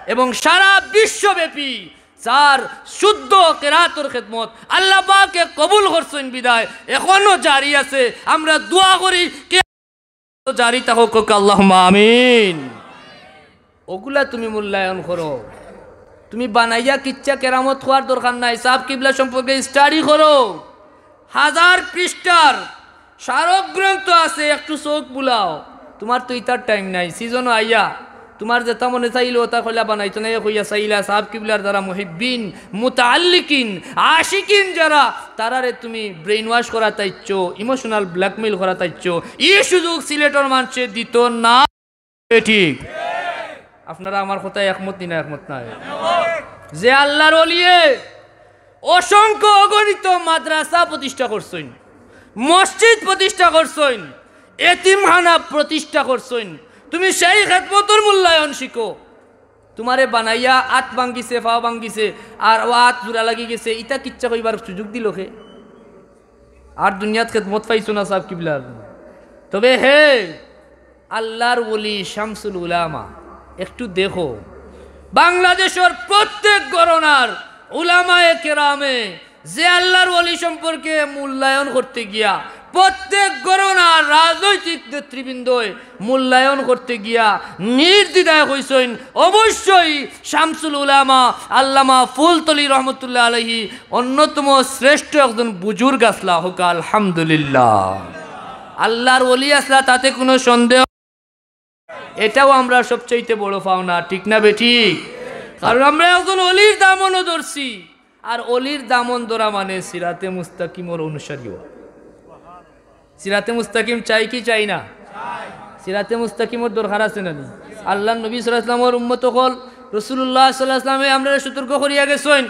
এবং সারা বিশ্বব্যাপী যার শুদ্ধ কেরাতর খেদমত আল্লাহ পাকে কবুল করছইন বিদায় এখনো জারি আছে। আমরা দোয়া করি কে জারি থাকউক, আল্লাহুম্মা আমিন। অগুলা তুমি মূল্যায়ন করো। তুমি বানাইয়া কিচ্ছা কেরামত কওয়ার দরকার নাই, সাব কিবলা সম্পর্কে study করো। হাজার পৃষ্ঠার স্মারক গ্রন্থ আছে, একটু চউখ বুলাও। তুমার তো ইতার time নাই, season-ও আইয়া তুমার যেতা মনে চাইলো অতা কইলা বানাইতো নায়, কইয়া চাইলা সাব কিবলার যারা মুহিব্বিন, মুতাআল্লিকিন, আশিকিন যারা, তারারে তুমি brain wash করাত আইচ্ছো, emotional blackmail করাত আইচ্ছো। ই সুযোগ সিলেটর মানষে দিতো না। এ ঠিক। আপনারা আমার কথায় একমত নি না একমত নায়? যে আল্লার ওলিয়ে অসংখ্য অগণিত মাদ্রাসা প্রতিষ্ঠা করছইন, মসজিদ প্রতিষ্ঠা করছইন, এতিমখানা প্রতিষ্ঠা করছইন, তুমি সেই খেদমতর মূল্যায়ন শিখো। তুমারে বানাইয়া আত ভাঙ্গিছে, পাও ভাঙ্গিছে, আর অউ আত জোড়া লাগি গেছে, ইতা কিচ্ছা কইবার সুযোগ দিলো কে? আর দুনিয়াত খেদমত পাইছো না সাব কিবলার। তবে হে আল্লার ওলি শামসুল উলামা, একটু দেখো, বাংলাদেশর প্রত্যেক ঘরানার উলামায়ে কেরামে যে আল্লার ওলি সম্পর্কে মূল্যায়ন করতে গিয়া প্রত্যেক ঘরানার রাজনৈতিক নেতৃবৃন্দই মূল্যায়ন করতে গিয়া নির্দ্বিধায় কইছইন, অবশ্যই শামসুল উলামা আল্লামা ফুলতলি রহমতুল্লাহ আলাইহি অন্যতম শ্রেষ্ঠ একজন বুজুর্গ আছলা, কউক্কা আলহামদুলিল্লাহ। আল্লার ওলি আছলা, তাতে কুনু সন্দেহ। এটাও আমরার সবচাইতে বড় পাওনা, ঠিক না বেঠিক? কারণ আমরা একজন ওলির দামনও ধরছি, আর ওলির দামন ধরা মানে সিরাতে মুস্তাকিমর অনুসারী অওয়া। সিরাতে মুস্তাকিম চাই কি চাই না? সিরাতে মুস্তাকিমর দরকার আছে না নি? আল্লাহর নবী সাল্লাল্লাহু আলাইহি ওয়াসাল্লামর উম্মত অকল, রাসূলুল্লাহ সাল্লাল্লাহু আলাইহি ওয়াসাল্লামে আমরারে সতর্ক করিয়া গেছইন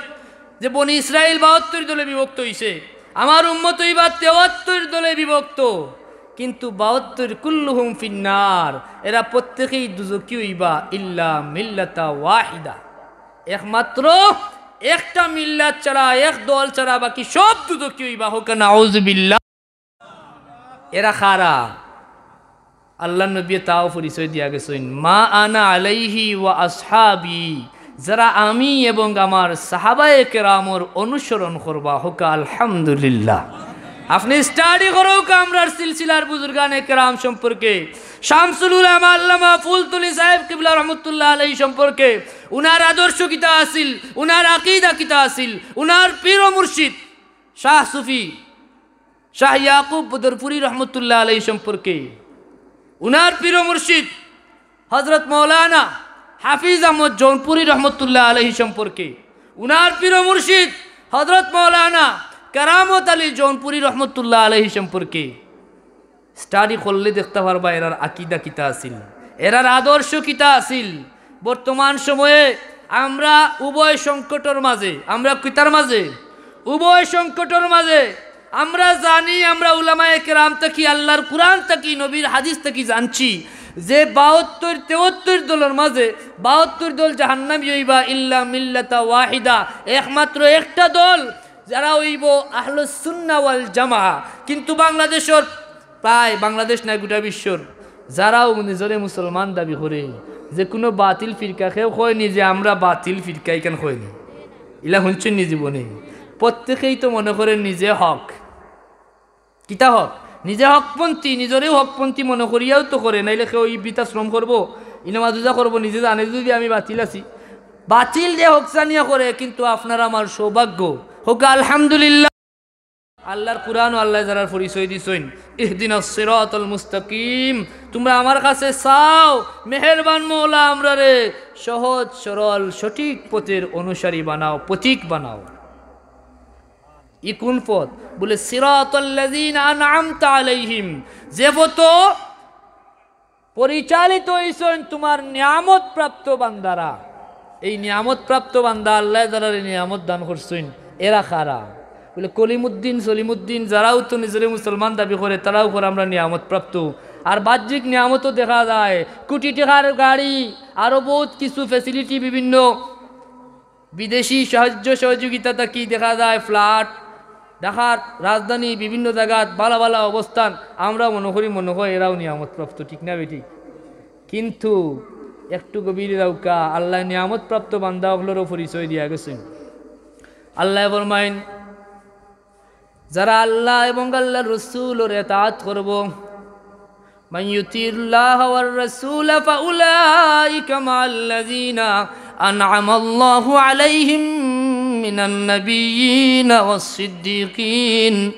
যে বনি ইসরাইল বাহাত্তর দলে বিভক্ত অইছে। আমার উম্মত অইবা তেয়াত্তর দলে বিভক্ত, কিন্তু বাহাত্তর কুল্লুহুম ফিন্নার, এরা প্রত্যেকেই দুজকি অইবা, ইল্লা মিল্লাতা ওয়াহিদা, একমাত্র একটা মিল্লাত ছাড়া, এক দল ছাড়া বাকি সব দুজকি অইবা। হোক নাউজুবিল্লাহ। এরা কারা? আল্লাহর নবীয়ে তাও পরিচয় দিয়া গেছইন, "মা আনা আলাইহি ওয়া আসহাবি", যারা আমি এবং আমার সাহাবায়ে কেরামর অনুসরণ করবা। হোক আলহামদুলিল্লাহ। আপনে study করউক্কা আমরার সিলসিলার বুজুর্গানে কেরাম সম্পর্কে, শামসুল উলামা আল্লামা ফুলতলি সাহেব কিবলা রহমতুল্লাহ আলাইহি সম্পর্কে, উনার আদর্শ কিতা আছিল, উনার আকিদা কিতা আছিল, উনার পীর ও মুর্শিদ শাহ সুফি শাহ ইয়াকুব বদরপুরি রহমতুল্লাহ আলাইহি সম্পর্কে, উনার পীর ও মুর্শিদ হযরত মাওলানা হাফিজ আহমদ জৌনপুরি রহমতুল্লাহ আলাইহি সম্পর্কে, উনার পীর ও মুর্শিদ হযরত মাওলানা কেরামত আলী জৌনপুরি রহমতুল্লাহ আলাইহি সম্পর্কে study করলে দেখতা পারবা এরার আকিদা কিতা আছিল, এরার আদর্শ কিতা আছিল। বর্তমান সময়ে আমরা উভয় সংকটর মাঝে, আমরা কিতার মাঝে? উভয় সংকটর মাঝে। আমরা জানি, আমরা উলামায়ে কেরাম থাকি, আল্লাহর কুরআন থাকি, নবীর হাদিস থাকি জানছি যে বাহাত্তর তেয়াত্তর দলর মাঝে বাহাত্তর দল জাহান্নামী অইবা, ইল্লা মিল্লাতা ওয়াহিদা, একমাত্র একটা দল যারা অইবো আহলুস সুন্নাহ ওয়াল জামাআহ। কিন্তু বাংলাদেশর প্রায়, বাংলাদেশ নায়, গোটা বিশ্বর যারাও নিজরে মুসলমান দাবি করে, যে কুনু বাতিল ফিরকা, কেউ কয়নি যে আমরা বাতিল ফিরকা, ইখান কয়নি। ইলা হুনছইন নি জীবনে? প্রত্যেকেই তো মনে করে নিজে হক। কিতা হক? নিজে হকপন্থী, নিজরেউ হকপন্থী মনে করিয়াউ তো করে, নাইলে কেউ ই বৃদ্ধাশ্রম করবো, ই নামাজ রোজা করবো, নিজে জানে যদি আমি বাতিল আছি। বাতিল যে হক জানিয়া করে, কিন্তু আপনার আমার সৌভাগ্য, হোক আলহামদুলিল্লাহ। আল্লাহর কুরআনো আল্লায় যারার পরিচয় দিছইন, "ইহদিনাস সিরাতাল মুস্তাকিম", তুমরা আমার কাছে চাও, মেহেরবান মওলা আমরারে সহজ সরল সঠিক পথের অনুসারী বানাও, পথিক বানাও। ই কুন পথ? বলে, "সিরাতাল্লাযীনা আনআমতা আলাইহিম", যে পথো পরিচালিত অইছইন তুমার নিয়ামত প্রাপ্ত বান্দারা। এই নিয়ামত প্রাপ্ত বান্দা, আল্লায় যারারে নিয়ামত দান করছইন, এরা কারা? বলে, কলিমুদ্দিন, সলিমুদ্দিন, যারাও তো নিজরে মুসলমান দাবি করে, তারাও করে আমরা নিয়ামত প্রাপ্ত। আর বাহ্যিক নিয়ামতও দেখা যায়, কোটি টেকার গাড়ি, আরো বউত কিছু facility, বিভিন্ন বিদেশি সাহায্য সহযোগিতা থাকি দেখা যায় flat, ঢাকার রাজধানী বিভিন্ন জাগাত ভালা ভালা অবস্থান। আমরা মনো করি, মনো কয় এরাও নিয়ামত প্রাপ্ত, ঠিক না বেঠিক? কিন্তু একটু গভীরে যাউক্কা, আল্লায় নিয়ামত প্রাপ্ত বান্দা অকলরও পরিচয় দিয়া গেছইন। আল্লায় ফরমাইন, যারা আল্লাহ এবং আল্লাহর রসুলর এতাআত করবো, من يطع الله والرسول فأولئك مع الذين أنعم الله عليهم من النبيين والصديقين،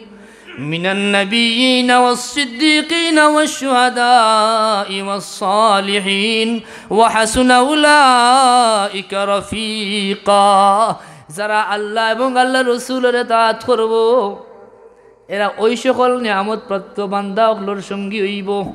من النبيين والصديقين والشهداء والصالحين وحسن أولئك رفيقا। যারা আল্লাহ এবং আল্লাহর রসুলর এতাআত করবো, এরা ওই সকল নিয়ামত প্রাপ্ত বান্দা অকলর সঙ্গী অইবো।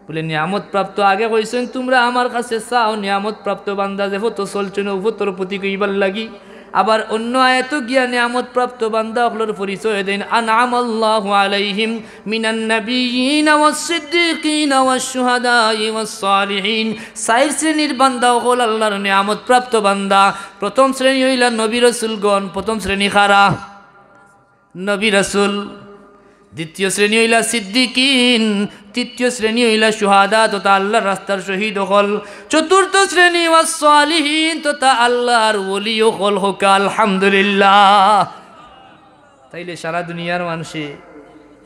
বলে, নিয়ামত প্রাপ্ত, আগে কইছইন, তুমরা আমার কাছে চাও, নিয়ামত প্রাপ্ত বান্দা যে পথো চলছইন, অউ পথর পথিক অইবার লাগি। আবার অন্য আয়াতো গিয়া নিয়ামত প্রাপ্ত বান্দা অকলর পরিচয় দেইন, أنعم الله عليهم من النبيين والصديقين والشهداء والصالحين। চাইর শ্রেণীর বান্দা অকল আল্লাহর নিয়ামত প্রাপ্ত বান্দা। প্রথম শ্রেণী অইলা নবী রসুলগণ, প্রথম শ্রেণী কারা? নবী রাসূল। দ্বিতীয় শ্রেণী অইলা সিদ্দিকিন, তৃতীয় শ্রেণী অইলা শুহাদা তথা আল্লাহর রাস্তার শহীদ অকল, চতুর্থ শ্রেণী ওয়াস সালিহিন তথা আল্লাহর ওলি অকল। হোক আলহামদুলিল্লাহ। তাইলে সারা দুনিয়ার মানষে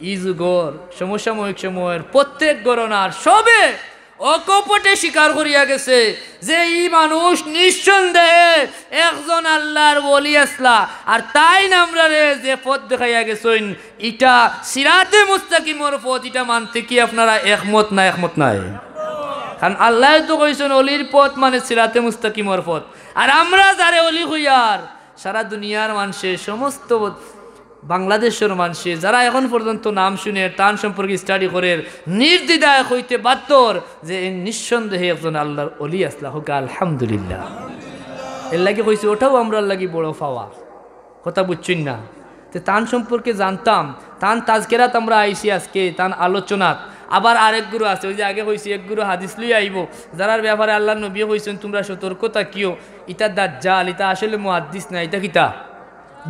ই যুগর সমসাময়িক সময়র প্রত্যেক ঘরনার সবে অকপটে স্বীকার করিয়া গেছে যে ই মানুষ নিঃসন্দেহে একজন আল্লাহর ওলি আছলা, আর তাইন আমরারে যে পথ দেখাইয়া গেছইন, ইটা সিরাতে মুস্তাকিমর পথ, ইটা মানতে কি আপনারা একমত না একমত নায়? কারণ আল্লায় তো কইছইন, ওলির পথ মানে সিরাতে মুস্তাকিমর পথ। আর আমরা যারে ওলি কইয়ার, সারা দুনিয়ার মানষে সমস্ত বাংলাদেশর মানষে যারা এখন পর্যন্ত নাম শুনের, তান সম্পর্কে study করের, নির্দ্বিধায় কইতে বাধ্যর যে এই নিঃসন্দেহে একজন আল্লাহর ওলি আছলা। হউক্কা আলহামদুলিল্লাহ। এরলাগি কইছি, ওটাও আমরার লাগি বড় পাওয়া। কথা বুঝছইন না? তে তান সম্পর্কে জানতাম, তান তাজকেরাত আমরা আইছি আজকে, তান আলোচনাত। আবার আরেক গুরু আছে, ওই যে আগে কইছি, এক গুরু হাদিস লইয়া আইবো, যারার ব্যাপারে আল্লাহর নবী কইছইন, "তুমরা সতর্ক থাকিও, ইটা দাজ্জাল, ইটা আসলে মুহাদ্দিস না, ইটা কিতা?"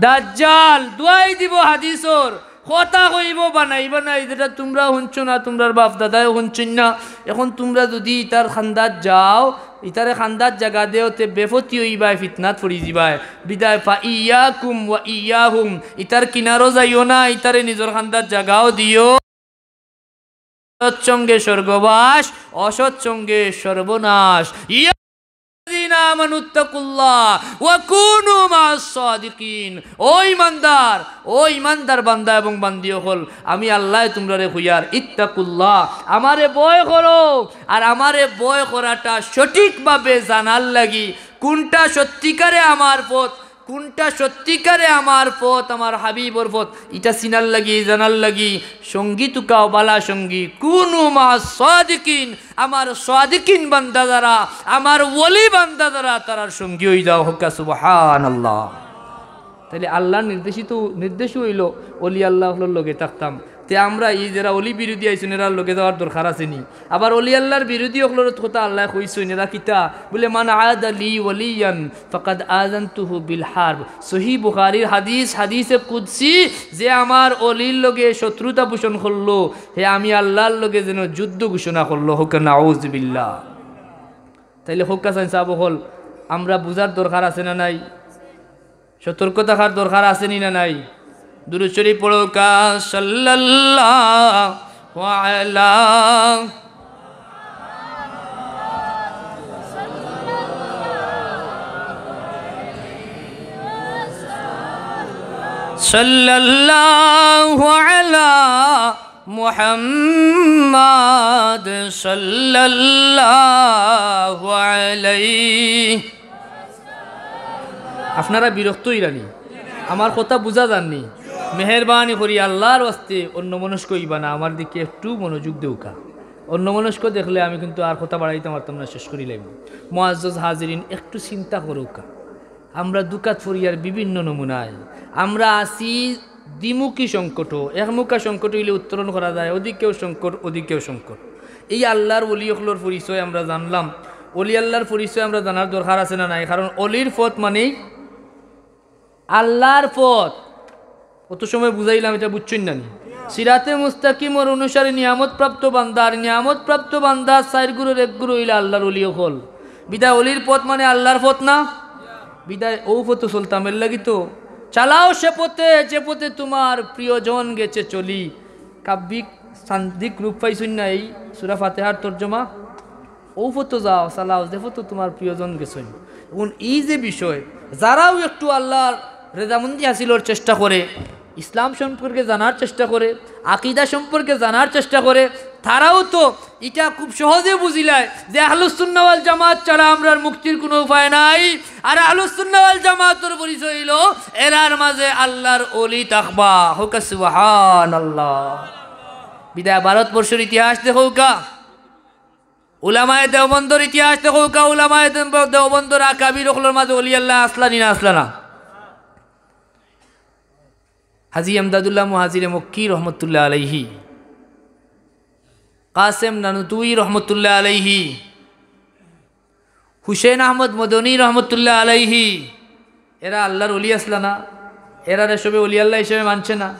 দাজ্জাল দুয়াই দিবো হাদিসর, কথা কইবো বানাই বানাই, যেটা তুমরা হুনছো না, তুমরার বাপ দাদায়ও হুনছইন না। এখন তুমরা যুদি ইতার খান্দাত যাও, ইতারে খান্দাত জাগা দেও, তে বেফতি অইবায়, ফিতনাত পড়ি যিবায়। বিদায় ফা ইয়াকুম ওয়া ইয়াহুম, ইতার কিনারো যাইও না, ইতারে নিজর খান্দাত জাগাও দিও। সৎসঙ্গে স্বর্গবাস, অসৎসঙ্গে সর্বনাশ। ইয়া আইয়ুহাল্লাযীনা আমানুত্তাকুল্লাহ ওয়া কুনু মা'আস সাদিকিন। ও ইমানদার, ও ইমানদার বান্দা এবং বান্দি অকল, আমি আল্লায় তুমরারে কইয়ার, ইত্তাকুল্লাহ, আমারে ভয় করো। আর আমারে ভয় করাটা সঠিকভাবে জানার লাগি, কুনটা সত্যিকারে আমার পথ, কুনটা সত্যিকারে আমার পথ, আমার হাবিবর পথ, ইটা চিনার লাগি, জানার লাগি, সঙ্গী তুকাও বালা সঙ্গী। কুনু মা'আস সাদিকিন, আমার সাদিকিন বান্দা যারা, আমার ওলি বান্দা যারা, তারার সঙ্গী অই যাও। হউক্কা সুবহানাল্লাহ। তাইলে আল্লাহর নির্দেশিত, নির্দেশ অইলো ওলি আল্লাহ অকলর লগে থাকতাম। তে আমরা ই যেরা ওলি বিরোধী আইছইন, এরার লগে যাওয়ার দরকার আছে নি? আবার ওলি আল্লাহর বিরোধী অকলর কথা আল্লায় কইছইন, এরা কিতা? বুলে, "মান আদা লি ওয়ালিয়ান ফাকাদ আযানতুহু বিল হারব।" সহিহ বুখারীর হাদিস, হাদিসে কুদসি, "যে আমার ওলির লগে শত্রুতা পোষণ করলো, হে আমি আল্লাহর লগে যেন যুদ্ধ ঘোষণা করলো।" হউক্কা নাউজুবিল্লাহ। তাইলে হউক্কা চাইন সাব অকল, আমরা বুঝার দরকার আছে না নাই? সতর্ক থাকার দরকার আছে নি না নাই? দুরূদ শরীফ পড়উক্কা, সাল্লাল্লাহু আলা, সাল্লাল্লাহু আলা মুহাম্মাদ সাল্লাল্লাহু আলাইহি। আপনারা বিরক্ত অইরা নি? আমার কথা বুঝা যার নি? মেহেরবানি করি আল্লাহর ওয়াস্তে অন্যমনস্ক অইবা না, আমার দিকে একটু মনোযোগ দেউক্কা। অন্যমনস্ক দেখলে আমি কিন্তু আর কথা বাড়াইতাম পারতাম না, শেষ করিলাইমু। মুআজ্জাজ হাজিরিন, একটু চিন্তা করউক্কা। আমরা দুকাত পড়িয়ার বিভিন্ন নমুনায়। আমরা আছি দ্বিমুখী সংকট, একমুখা সংকট অইলে উত্তরণ করা যায়, ওদিকেও সংকট, ওদিকেও সংকট। এই আল্লাহর ওলি অকলর পরিচয় আমরা জানলাম, ওলি আল্লাহর পরিচয় আমরা জানার দরকার আছে না নাই? কারণ ওলির পথ মানেই আল্লাহর পথ। অত সময় বুঝাইলাম, ইটা বুঝছইন না নি? সিরাতে মুস্তাকিমর অনুসারী নিয়ামতপ্রাপ্ত বান্দা, আর নিয়ামতপ্রাপ্ত বান্দা চাইর গুরুর এক গুরু অইলা আল্লাহর ওলি অকল। বিদায় ওলির পথ মানে আল্লাহর পথ না? বিদায় অউ পথো চলতাম, এরলাগি তো, "চালাও সে পথে, যে পথে তোমার প্রিয়জন গেছে চলি।" কাব্যিক সান্দিক রূপ পাইছইন না এই সূরা ফাতিহার তর্জমা? "অউ পথো যাও, চালাও, যে পথো তোমার প্রিয়জন গেছইন।" এখন এই যে বিষয়, যারাও একটু আল্লাহর রেজামন্দি হাসিলর চেষ্টা করে, ইসলাম সম্পর্কে জানার চেষ্টা করে, আকিদা সম্পর্কে জানার চেষ্টা করে, তারাও তো ইটা খুব সহজে বুঝিলায় যে আহলুস সুন্নাহ ওয়াল জামাত ছাড়া আমরার মুক্তির কুনু উপায় নাই। আর আহলুস সুন্নাহ ওয়াল জামাতর পরিচয় অইলো এরার মাঝে আল্লাহর ওলি থাকবা। হউক্কা সুবহানাল্লাহ। বিদায় ভারতবর্ষর ইতিহাস দেখউক্কা, উলামায়ে দেওবন্দর ইতিহাস দেখউক্কা, উলামায়ে দেওব-, দেওবন্দর আকাবির অকলর মাঝে ওলি আল্লাহ আছলা নি না আছলা না? হাজী এমদাদুল্লাহ মুহাজিরে মক্কি রহমতুল্লাহ আলাইহি, কাসেম নানুতুই রহমতুল্লাহ আলাইহি, হুসেন আহমদ মদনী রহমতুল্লাহ আলাইহি, এরা আল্লাহর ওলি আছলা না? এরারে সবে ওলি আল্লাহ হিসাবে মানছে না?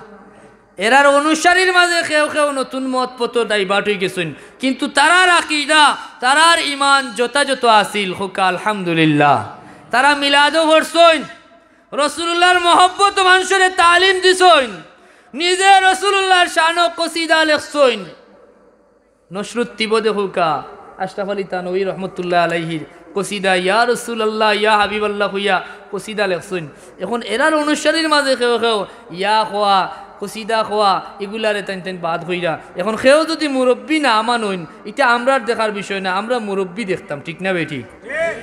এরার অনুসারীর মাঝে কেউ কেউ নতুন মত পথো divert অই গেছইন, কিন্তু তারার আকিদা, তারার ইমান যথাযথ আছিল। হউক্কা আলহামদুলিল্লাহ। তারা মিলাদও পড়ছইন, রসুলুল্লাহর মহব্বত মানষরে তালিম দিছইন, নিজে রসুলুল্লাহর শানো কসিদা লেখছইন। নসরুত তিবো দেখউক্কা, আশরাফ আলী থানভী রহমতুল্লাহ আলাইহির কসিদা ইয়া রাসূলুল্লাহ ইয়া হাবিবাল্লাহ কইয়া কসিদা লেখছইন। এখন এরার অনুসারীর মাঝে কেউ কেউ ইয়া কওয়া, কসিদা কওয়া, ইগুলারে তাইন তাইন বাদ কইরা। এখন কেউ যুদি মুরব্বি না মানইন, ইটা আমরার দেখার বিষয় না, আমরা মুরব্বি দেখতাম, ঠিক না বেঠিক?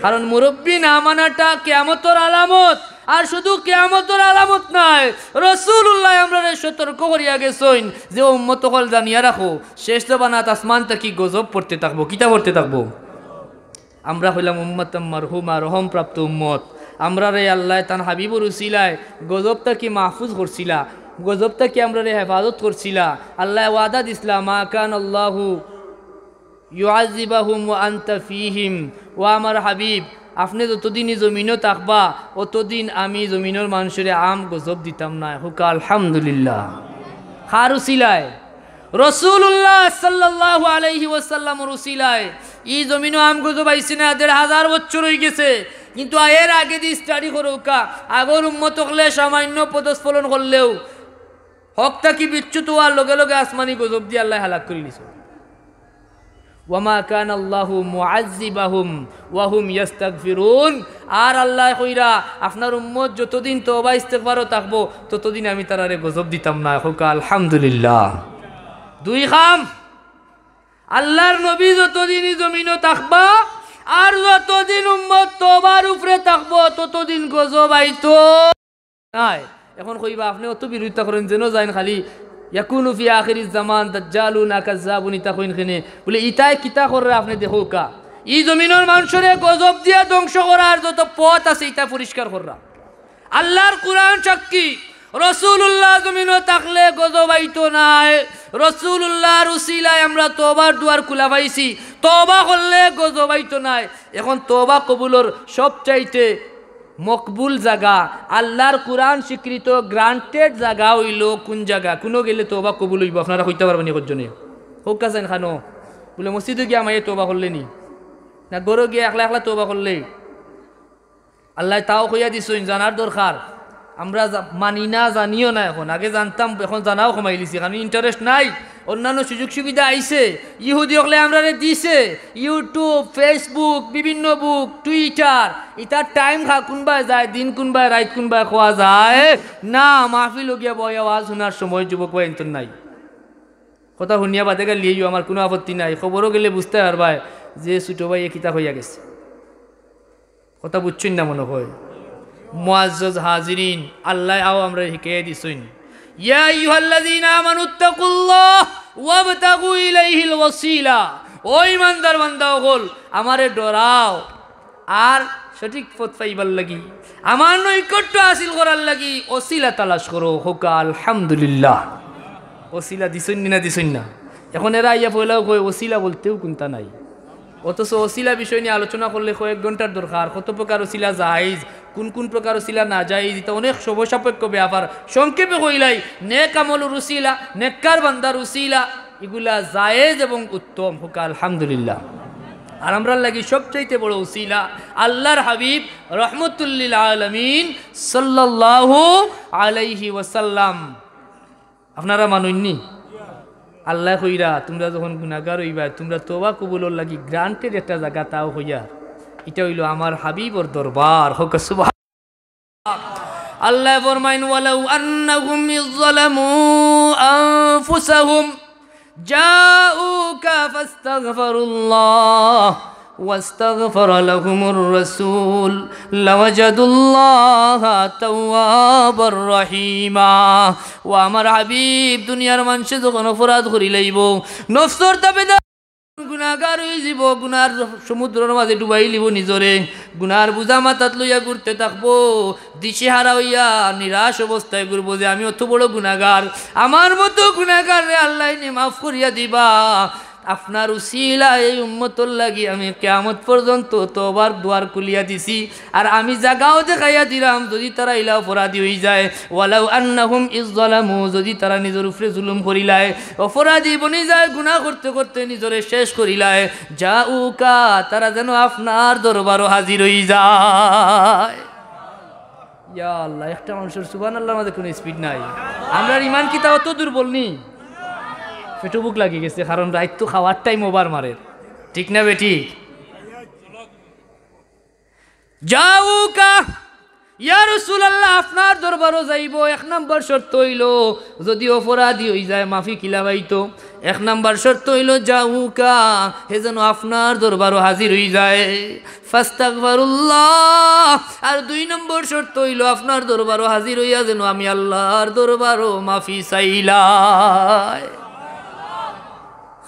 কারণ মুরব্বি না মানাটা কিয়ামতর আলামত। আর শুধু কিয়ামতর আলামত নায়, রাসূলুল্লায় আমরারে সতর্ক করিয়া গেছইন যে, "ও উম্মত অকল, জানিয়া রাখো, শেষ জমানাত আসমান থাকি গজব পড়তে থাকবো।" কিতা পড়তে থাকবো? আমরা কইলাম উম্মতাম মারহুমা, রহমপ্রাপ্ত উম্মত। আমরারে আল্লায় তান হাবিবর উসিলায় গজব থাকি মাহফুজ করছিলা, গজব থাকি আমরারে হেফাজত করছিলা। আল্লায় ওয়াদা দিছলা, "মা কানাল্লাহু ইউআযযিবাহুম ওয়া আনতা ফীহিম।" ও আমার হাবিব, আপনে যতদিন ই জমিনো থাকবা, অতদিন আমি জমিনর মানষরে আম গজব দিতাম নায়। কউক্কা আলহামদুলিল্লাহ। কার উসিলায়? রাসূলুল্লাহ সাল্লাল্লাহু আলাইহি ওয়াসাল্লামর উসিলায়। ই জমিনো আম গজব আইছে না, দেড় হাজার বছর অইগেছে। কিন্তু এর আগেদি study করউক্কা, আগর উম্মত অকলে সামান্য পদস্খলন করলেও, হক থাকি বিচ্যুত অওয়ার লগে লগে আসমানি গজব দি আল্লায় হালাক করি দিছইন। "ওয়া মা কানাল্লাহু মুআযযিবাহুম ওয়া হুম ইয়াস্তাগফিরুন।" আর আল্লায় কইরা, "আপনার উম্মত যতদিন তওবা ইস্তেগফারো থাকবো, ততদিন আমি তারারে গজব দিতাম নায়।" কউক্কা আলহামদুলিল্লাহ। দুই কাম, আল্লার নবী যতদিন ই জমিনো থাকবা, আর যতদিন উম্মত তওবার উপরে থাকবো, ততদিন গজব আইতো নায়। এখন কইবা, "আপনে অত বিরোধিতা করইন, যেন যাইন খালি ইয়াকুনু ফি আখিরিজ জামান দাজ্জালুন ওয়া কাজ্জাবুন, ইতা কইন কেনে?" বুলে, "ইতায় কিতা কররা আপনে দেখউক্কা। ই জমিনর মানষরে গজব দিয়া ধ্বংস করার যত পথ আছে, ইতা পরিষ্কার কররা।" আল্লার কুরআন সাক্ষী, রাসূলুল্লাহ জমিনো থাকলে গজব আইতো নায়। রাসূলুল্লাহর উসিলায় আমরা তওবার দুয়ার খুলা পাইছি, তওবা করলে গজব আইতো নায়। এখন তওবা কবুলর সবচাইতে মকবুল জাগা, আল্লার কুরআন স্বীকৃত granted জাগা অইলো কুন জাগা? কুনো গেলে তওবা কবুল অইবো, আপনারা কইতা পারবা নি কয়জনে? কউক্কা চাইন কানো। বুলে, "মসজিদো গিয়া মাইয়ে তওবা করলে নি? না ঘরো গিয়া একলা একলা তওবা করলে?" আল্লায় তাও কইয়া দিছইন, জানার দরকার। আমরা জা-, মানি না, জানিও না এখন। আগে জানতাম, এখন জানাও কমাইলিছি, কারণ interest নাই। অন্যান্য সুযোগ সুবিধা আইছে, ইহুদি অকলে আমরারে দিছে, YouTube, Facebook, বিভিন্ন book, Twitter, ইতার time খা-, কুনবায় যায়, দিন কুনবায়, রাইত কুনবায় কওয়া যায় না। মাহফিলো গিয়া বইয়া ওয়াজ হুনার সময় যুবক ভাইয়াইন্তর নাই। কথা হুনিয়া বাদে গাইল্লাইও, আমার কুনু আপত্তি নাই। খবরো গেলে বুঝতায় পারবায় যে ছুটো ভাইয়ে কিতা কইয়া গেছে। কথা বুঝছইন না মনো অয়। মুআজ্জাজ হাজিরিন, আল্লায় আও আমরারে হিকাইয়া দিছইন, "ইয়া আইয়ুহাল্লাযীনা আমানুত্তাকুল্লাহ ওয়াবতাগু ইলাইহিল ওয়াসিলা।" ও ঈমানদার বান্দা অকল, আমারে ডরাও, আর সঠিক পথ পাইবার লাগি, আমার নৈকট্য হাসিল করার লাগি ওসিলা তালাশ করো। কউক্কা আলহামদুলিল্লাহ। ওসিলা দিছইন নি না দিছইন না? এখন এরা আইয়া পয়লাউ কয়, "ওসিলা বলতেউ কুন্তা নাই।" অথচ ওসিলা বিষয় নিয়া আলোচনা করলে কয়েক ঘন্টার দরকার। কত প্রকার ওসিলা জায়েজ, কুন কুন প্রকার ওসিলা নাজায়েজ, ইতা অনেক সময় সাপেক্ষ ব্যাপার। সংক্ষেপে কইলাই, নেক আমলর উসিলা, নেককার বান্দার উসিলা, ইগুলা জায়েজ এবং উত্তম। কউক্কা আলহামদুলিল্লাহ। আর আমরার লাগি সবচাইতে বড় উসিলা আল্লার হাবিব রহমতুল্লিল আলামিন সাল্লাল্লাহু আলাইহি ওয়াসাল্লাম। আপনারা মানইন নি? আল্লায় কইরা, তুমরা যখন গুনাগার অইবায়, তুমরা তওবা কবুলর লাগি granted একটা জাগা তাও কইয়ার। ইটা অইলো আমার হাবিবর দরবার। কউক্কা সুবহান-, আল্লায় ফরমাইন, "ওয়ালাউ আন্নাহুম ইয যালামু আনফুসাহুম জাউকা ফাস্তাগফারুল্লাহ ওয়াস্তাগফারা লাহুমুর রাসূল লাওয়াজাদুল্লাহা তাওয়াবার রহিমা।" ও আমার হাবিব, দুনিয়ার মানষে যখন অপরাধ করিলাইবো, নফসর তাবেদার গুনাগার অইযিবো, গুনার সমুদ্রর মাঝে ডুবাইলিবো নিজরে, গুনার বুঝা মাথাত লইয়া ঘুরতে থাকবো, দিশেহারা অইয়া নিরাশ অবস্থায় ঘুরবো যে আমি অত বড় গুনাগার, আমার মতো গুনাগাররে আল্লায় নি মাফ করিয়া দিবা। আপনার উসিলায় এই উম্মতর লাগি আমি কিয়ামত পর্যন্ত তওবার দুয়ার খুলিয়া দিছি। আর আমি জাগাও দেখাইয়া দিরাম, যুদি তারা ইলা অপরাধী অইযায়, ওয়ালাউ আন্নাহুম ইয যালামু, যুদি তারা নিজর উপরে জুলুম করিলায়, অপরাধী বনিযায়, গুনা করতে করতে নিজরে শেষ করিলায়, জাউকা, তারা যেন আপনার দরবারো হাজির অইযায়। ইয়া আল্লাহ, একটা মানষর সুবহানাল্লাহর মাঝে কুনু speed নাই। আমরার ইমান কিতা অত দুর্বল নি? পেটো ভুক লাগি গেছে, কারণ রাইত তো খাওয়ার time over মারের, ঠিক না বেঠিক? জাউকা, ইয়া রাসূলুল্লাহ, আপনার দরবারো যাইবো, এক নম্বর শর্ত অইলো, যুদি অপরাধী অইযায়, মাফি কিলা পাইতো? এক নাম্বার শর্ত অইলো জাউকা, হে যেন আপনার দরবারো হাজির অইযায়। ফাস্তাগফারুল্লাহ। আর দুই নম্বর শর্ত অইলো আপনার দরবারো হাজির অইয়া যেন আমি আল্লার দরবারো মাফি চাইলাই।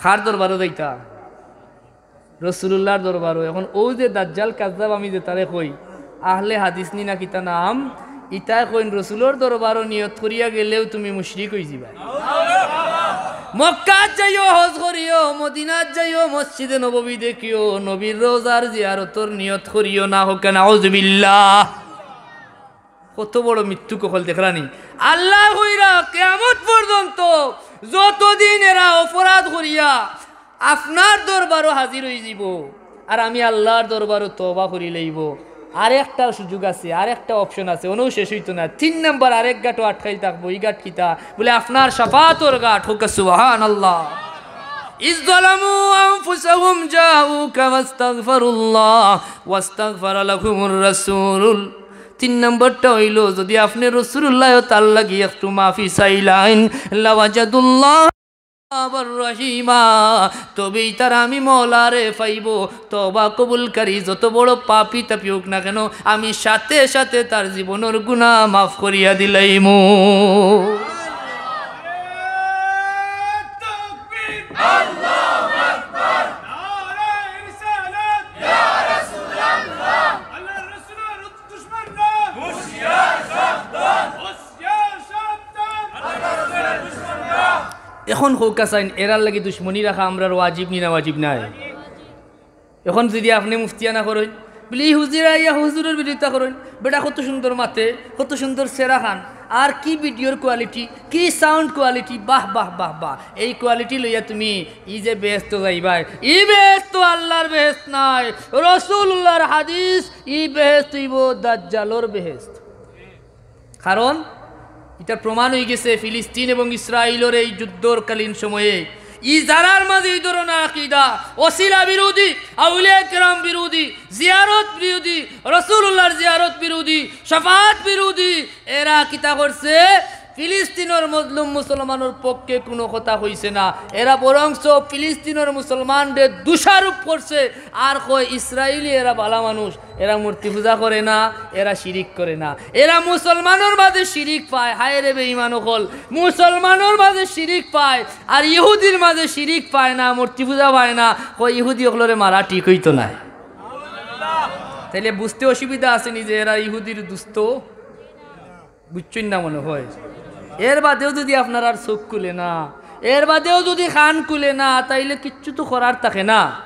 কার দরবারো যাইতা? রসুলুল্লার দরবারো। এখন অউ যে দাজ্জাল কাজ্জাব আমি যেতারে কই, আহলে হাদিস নি না কিতা নাম, ইতায় কইন রসুলর দরবারো নিয়ত করিয়া গেলেউ তুমি মুশরিক অইযিবায়। মক্কাত যাইও হজ করিও, মদিনাত যাইও মসজিদে নববী দেখিও, নবীর রওজার জিয়ারতর নিয়ত করিও না, কউক্কা নাউজুবিল্লাহ। কত বড় মিথ্যুক অকল দেখরানি। আল্লায় কইরা কিয়ামত পর্যন্ত যতদিন এরা অপরাধ করিয়া আপনার দরবারো হাজির অইযিবো, আর আমি আল্লার দরবারো তওবা করিলাইবো। আরেকটা সুযোগ আছে, আরেকটা option আছে, অনও শেষ অইতো না। তিন নাম্বার আরেক গাটো আটকাইল থাকবো, ই গাট কিতা? বুলে আপনার শাফাআতর গাট। কউক্কা সুবহানাল্লাহ। ইয যালামু আনফুসাহুম জাউকা ফাস্তাগফারুল্লাহ ওয়াস্তাগফারা লাহুমুর রাসূল। তিন নম্বরটা অইলো, যুদি আপনে রসুলুল্লায়ও তার লাগি একটু মাফি চাইলাইন, লাওয়াজাদুল্লাহ তাওয়াবার রহিমা, তবেই তারা আমি মওলারে পাইবো। তওবা কবুলকারী যত বড় পাপী তাপী অউক না কেন, আমি সাথে সাথে তার জীবনর গুনা মাফ করিয়া দিলাইমু। আল্লাহু আকবার। নারায়ে রিসালাত। ইয়া রাসূলুল্লাহ। আল্লাহর রাসূলর দুশমনরা। হুঁশিয়ার সাবধান। হুঁশিয়ার সাবধান। আল্লাহর রাসূলর দুশমনরা। এখন কউক্কা চাইন, এরার লাগি দুশমনি রাখা আমরার ওয়াজিব নি না ওয়াজিব নায়? এখন যুদি আপনে মুফতিয়ানা করইন, বুলে, "ই হুজুরে আইয়া হুজুরর বিরোধিতা করইন, বেটা কত সুন্দর মাতে, কত সুন্দর চেহারা খান, আর কি video-র quality, কি sound quality, বাহ, বাহ, বাহ, বাহ।" এই quality লইয়া তুমি ই যে বেহেস্তো যাইবায়, ই বেহেস্তো আল্লার বেহেস্ত নায়, রসুলুল্লার হাদিস, ই বেহেস্ত অইবো দাজ্জালর বেহেস্ত। কারণ ইটা প্রমাণ অইগেছে ফিলিস্তিন এবং ইসরাইলর এই যুদ্ধর কালীন সময়ে ই যারার মাঝে ই ধরনর আকিদা, ওসিলা বিরোধী, আউলিয়া কেরাম বিরোধী, জিয়ারত বিরোধী, রসুলুল্লার জিয়ারত বিরোধী, শাফাআত বিরোধী, এরা কিতা করছে? ফিলিস্তিনর মজলুম মুসলমানর পক্ষে কুনু কথা কইছে না, এরা বরঞ্চ ফিলিস্তিনর মুসলমানরে দোষারোপ করছে, আর কয় ইসরাইলি এরা ভালা মানুষ। এরা মূর্তি পূজা করে না, এরা শিরিক করে না। এরা মুসলমানর মাঝে শিরিক পায়, হায় রে বেঈমান অকল, মুসলমানর মাঝে শিরিক পায়, আর ইহুদির মাঝে শিরিক পায় না, মূর্তি পূজা পায় না। কয় ইহুদি অকলরে মারা ঠিক অইতো নায়। তাইলে বুঝতে অসুবিধা আছে নি যে এরা ইহুদির দুস্ত? বুঝছইন না মনে হয়। এর বাদেও যুদি আপনারার চউখ খুলে না, এর বাদেও যুদি কান খুলে না, তাইলে কিচ্ছু তো করার থাকে না।